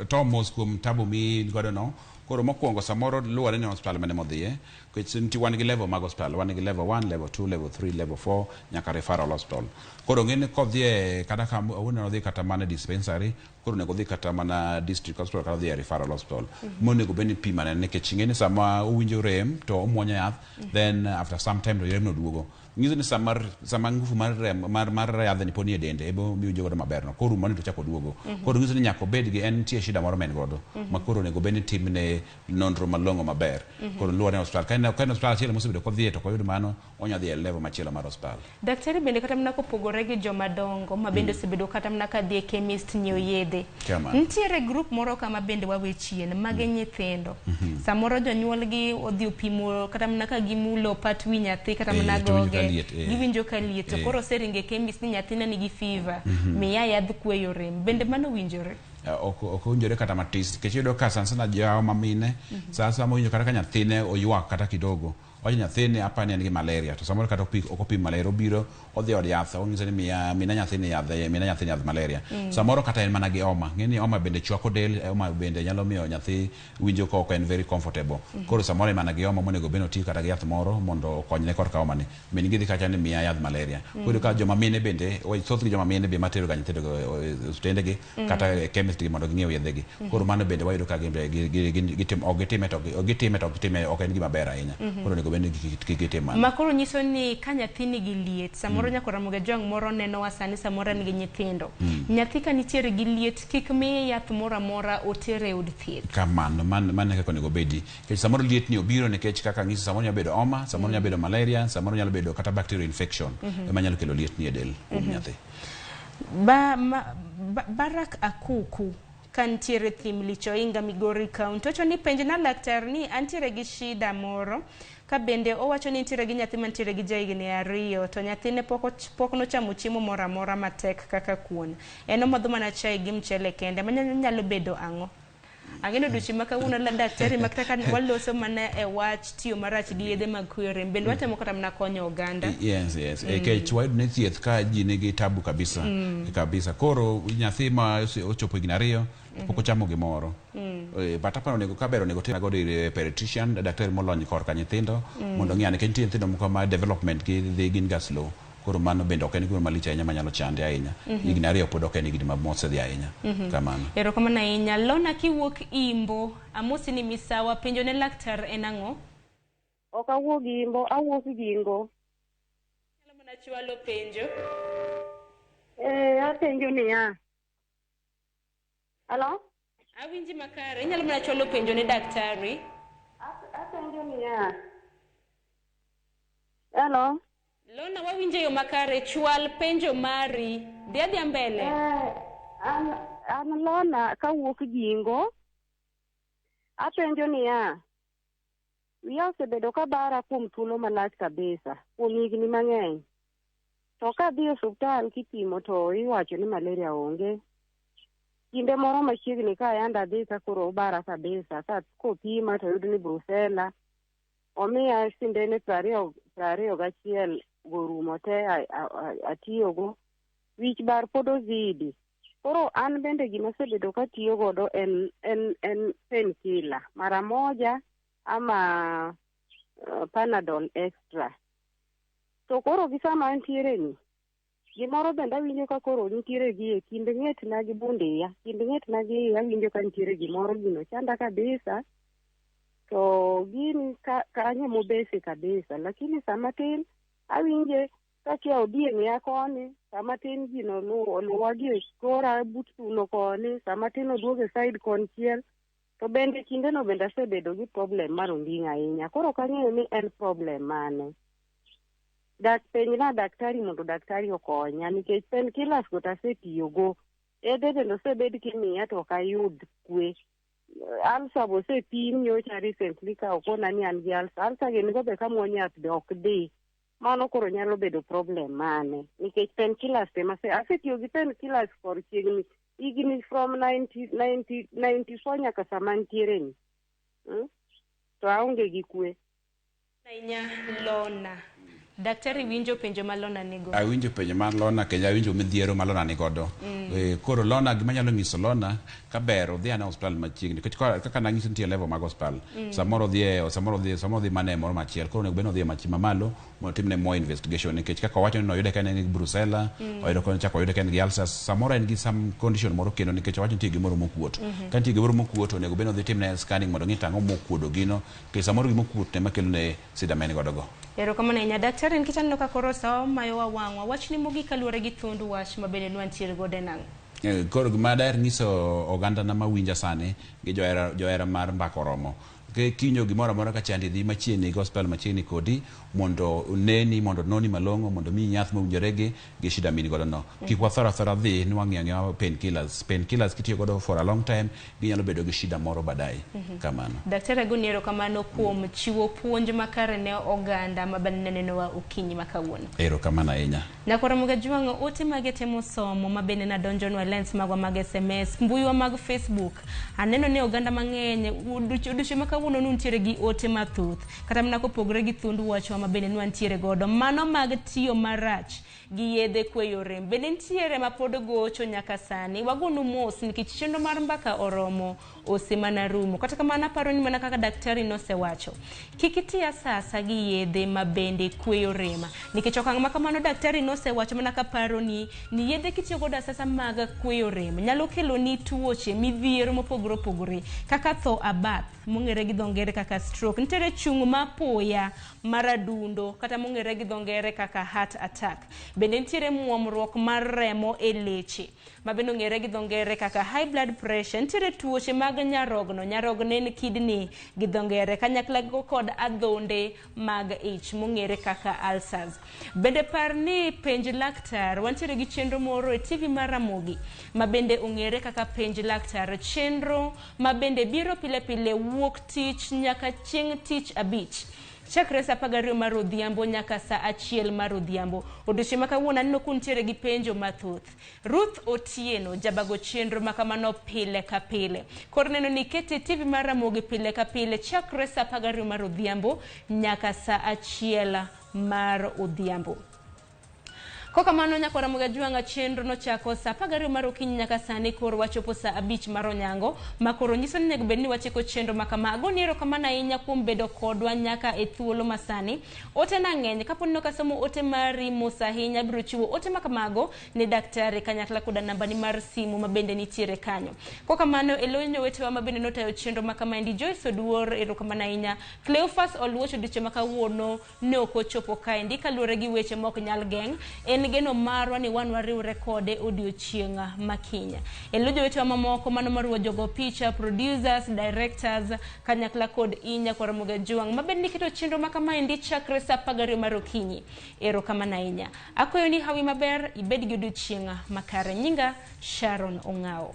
Tom mos kuom tabu mi godo no. Koro mokwongo samoro luwore ni hospital mane modhiye. Nikech nitie wan gi level mag hospital, wan gi level 1, level 2, level 3, level 4 nyaka referral hospital. Koro ng'eni kodhiye kata ka owuon odhi kata mana dispensary, koro onego odhi kata mana district hospital kata odhi e referral hospital. Monego bed ni pimane nikech ing'eni sama owinjo rem to omuonyo yath, then after some time to rem no duogo. Nyiso ni sama nguvu mar rem mar yadhni pod ni e dende ebo miwinjo godo maber no. Koro rumo ni to chako duogo. Koro nyiso ni nyaka obed gi en nitie shida moro ma en godo. Ma koro onego bed ni timne nonro malong'o maber. Koro luwore ni hospital. Ka en hospital achiel mosebedo kodhiye to ok oyud mano, onya dhi e level machielo mar hospital. Daktari bende kata mana kopogore gi joma dongo ma bende osebedo kata mana ka dhi e chemist nyiewo yedhe. Kamano. Nitiere group moro kama bende wawe chien, mage nyithindo. Samoro jonyuolgi odhi opimo kata mana ka gimulo pat wi nyathi kata mana to winjo ka goge. liet, Giwinjo ka liet. To koro oseringo e chemist ni nyathina nigi fever. Miya yadh kweyo rem. Bende mano winjore? Ok owinjore kata matis nikech iyudo ka sana sana jawa ma mine sa sama owinjo kata ka nyathine oywak kata kidogo owacho nyathini apa ni en gi malaria to samoro kata ok opim malaria obiro odhi od yath ong'iso ni miya mina nyathini yath mina nyathini yath malaria. Samoro kata en mana gi homa ng'e ni homa bende chwako del, homa bende nyalo miyo nyathi winjo ka ok en very comfortable. Koro samoro en mana gi homa monego bed ni oti kata gi yath moro mondo okonyne korka homa ni. Min gi dhi kacha ni miya yadh malaria. Koro ka joma mine bende, thothgi joma mine be matero ga nyithindo go e osiptende gi kata e chemist gi mondo ging'iew yedhe gi. Koro mano bende wayudo ka gin be ok gitime to ok gitime to ok gitime ok en gima ber ahinya. Koro onego bed ni kik gitim mano. Ma koro nyiso ni ka nyathi nigi liet, samoro nyaka Ramogi Ajwang' moro nenowa sani, samoro en gi nyithindo. Nyathi ka nitiere gi liet, kik miye yath moro amora otere e od thieth. Kamano, mano e kaka onego obedi. Nikech samoro liet ni obiro nikech kaka ang'isi samoro nyalo bedo homa, samoro nyalo bedo malaria, samoro nyalo bedo kata bacterial infection ema nyalo kelo liet ni e del kuom nyathi. Barak Akuku ka nitiere thim Lichoinga Migori County wacho ni penjna laktar ni antiere gi shida moro ka bende owacho ni nitiere gi nyathi mantiere gi jahigni 2 to nyathine pok nochamo chiemo moro amora matek kaka kuon. En omodho mana chai gi mchele kende. Mano nyalo bedo ang'o? Ang'eno odiochieng' ma kawuono la daktari ma kata ka waloso mana e wach tiyo marach gi yedhe mag kweyo rem bende watemo kata mana konyo oganda. Yes. Nikech wayudo ni thieth ka ji nigi tabu kabisa. Kabisa. Koro nyathi ma ochopo higni 2 pok ochamo gimoro. But aparo onego kaber onego ter godo ir pediatrician, daktari molony korka nyithindo mondo ong'i ane nikech nitie nyithindo moko ma development gi dhi gin ga slow. Koro mano bende ok en gima malich ahinya manyalo chande ahinya. Higni 2 pod ok en higni ma mosedhi ahinya. Kamano. Erokamano ahinya. Lona kiwuok Imbo, amosi ni misawa, penjo ne laktar en ang'o? Ok awuog Imbo, awuok Jingo. Nyalo mana chwalo penjo. Apenjo niya. Halo? Awinji makare, inyalo mana chwalo penjo ne daktari. Apenjo niya. Halo? Lona wawinjo yo makare, chwal penjo mari. Dhi adhiya mbele. An Lona kawuok Jingo. Apenjo niya. Wiya osebedo ka bara kuom thuolo malach kabisa, kuom higni mang'eny. To kadhi e osuptal kipimo to iwacho ni malaria onge. Kinde moro machiegni ka yande adhi ka koro obara kabisa ka kopima to oyud ni Brucella. Omiya sindene 21 gorumo te atiyogo. Wich bar pod ozidi. Koro an bende gima asebedo katiyo godo en painkiller mara moja ama Panadol extra. To koro gi sama antiere ni, gimoro bende awinjo ka koro nitiere gi e kind ng'etna gi bund iya, kind ng'etna gi iya awinjo ka nitiere gimoro gino chanda kabisa. To gini kanyo mobese kabisa, lakini sama tin awinje kakia odieng'a koni, sama tin gino oluwa gi e kora but thuno koni, sama tin oduogo e side konchiel. To bende kindeno bende asebedo gi problem mar onding' ahinya. Koro ok ang'eyo ni en problem mane. Dak penjna daktari mondo daktari okonya nikech painkillers go to asetiyogo. Yedhe bende osebed kimiya to ok ayud kwe. Ulcer be osepim nyocha recently ka okona ni an gi ulcer. Ulcer gini go be kamuonyo yath be ok dhi. Mano koro nyalo bedo problem mane? Nikech painkillers te mase asetiyo gi painkillers for chiegni higni from 94 nyaka sama ntiere ni. To aonge gi kwe. Ahinya Lona. Daktari winjo penjo ma Lona nigo. Awinjo penjo mar Lona kendo awinjo midhiero ma Lona nigodo. Koro Lona gima nyalo nyiso Lona kaber odhi ane osiptal machiegni nikech kaka nang'isi nitie level mag osiptal. Samoro odhi e samoro odhi samoro odhi mana e moro machiel. Koro onego bed ni odhi e mamalo mondo otimne more investigation nikech kaka owacho ni noyude ka en gi Brucella, oyudo ka ochako oyude ka en gi ulcers, samoro en gi some condition moro kendo nikech owacho nitie gimoro mokuot. Ka nitie gimoro mokuot onego bed ni odhi timne scanning mondo ong'e to ang'o mokuodo gino nikech samoro gima okuot ema kelone sida ma en godo go. Erokamano ahinya daktari nikech aneno ka koro sa omayowa wang'wa. Wachni mogik kaluwore gi thund wach ma bende nwantiere godo e nang'o? Koro gima daher nyiso ogandana mawinja sani gi johera mar Mbaka Oromo. Kinyo gimoro amora ka chandi dhi machiegni gi osiptal machiegni kodi mondo neni mondo noni malong'o mondo miyi yath mowinjore gi shida ma in godo no. Kik wathor athora dhi ni wang'iyo ang'iya painkillers. Painkillers kitiyo godo for a long time ginyalo bedo gi shida moro baadaye. Kamano. Daktari agoni erokamano kuom chiwo puonj makare ne oganda ma bende nenowa okinyi ma kawuono. Erokamano ahinya. Nyakwar Ramogi Ajwang', ote mage temo somo ma bende nadonjonwa e lens magwa mag SMS, mbuiwa mag Facebook. Aneno ni oganda mang'eny odiochieng' ma kawuono nuntiere gi ote mathoth, kata mana kopogore gi thund wachwa ma bende nwantiere godo, mano mag tiyo marach gi yedhe kweyo rem. Bende nitiere ma pod gocho nyaka sani. Wagonu mos nikech chenro mar Mbaka Oromo osemana rumo. Kata kamano aparo ni mana kaka daktari nosewacho, kik iti asasa gi yedhe ma bende kweyo rem. Nikech okang' ma kamano daktari nosewacho mana kaparo ni yedhe kitiyo godo asasa mag kweyo rem nyalo kelo ni tuoche midhiero mopogore opogore kaka tho abath mong'ere gi dho ngere kaka stroke. Nitiere chung' ma apoya mar adundo kata mong'ere gi dho ngere kaka heart attack. Bende nitiere muomruok mar remo e leche ma bende ong'ere gi dho ngere kaka high blood pressure. Nitiere tuoche mag nyarogno. Nyarogno en kidney gi dho ngere kanyakla kod adhonde mag ich mong'ere kaka ulcers. Bende par ni penj laktar, wantiere gi chenro moro e TV mar Ramogi ma bende ong'ere kaka penj laktar, chenro ma bende biro pile pile wuok tich nyaka chieng' tich abich. Chakre saa 12 mar odhiambo nyaka saa 1 mar odhiambo. Odiochieng' ma kawuono aneno kuntiere gi penjo mathoth. Ruth Otieno jabago chenro ma kamano pile ka pile. Koro neno ni ikete TV mar Ramogi pile ka pile chakre saa 12 mar odhiambo nyaka saa 1 mar odhiambo. Kokamano nyakwar Ramogi Ajwang' chenro nochako saa 12 mar okinyi nyaka sani koro wachopo saa 5 mar onyango ma koro nyiso ni onego bed ni watieko chenro ma kama. Agoni erokamano ahinya kuom bedo kodwa nyaka e thuolo ma sani. Ote na ng'eny, kapo ni ok asomo ote mari mos ahinya, abiro chiwo ote ma kamago ne daktari kanyakla koda nambani mar simu ma bende nitiere kanyo. Kokamano e lo nyowetewa ma bende notayo chenro ma kamaendi, Joyce Oduor, erokamano ahinya. Cleophas Oluoch odiochieng' ma kawuono ne ok ochopo kaendi kaluwore gi weche ma ok nyal geng'. En geno marwa ni wan wariwre kode odiochieng' ma kiny. E lo jowetewa mamoko mano maruwo jogo picha, producers, directors, kanyakla kod in nyakwar Ramogi Ajwang' ma bende niketo chenro ma kamaendi chakre saa 12 mar okinyi. Erokamano ahinya. Akwayo ni hawi maber, ibed gi odiochieng' makare. Nyinga Sharon Ong'ao.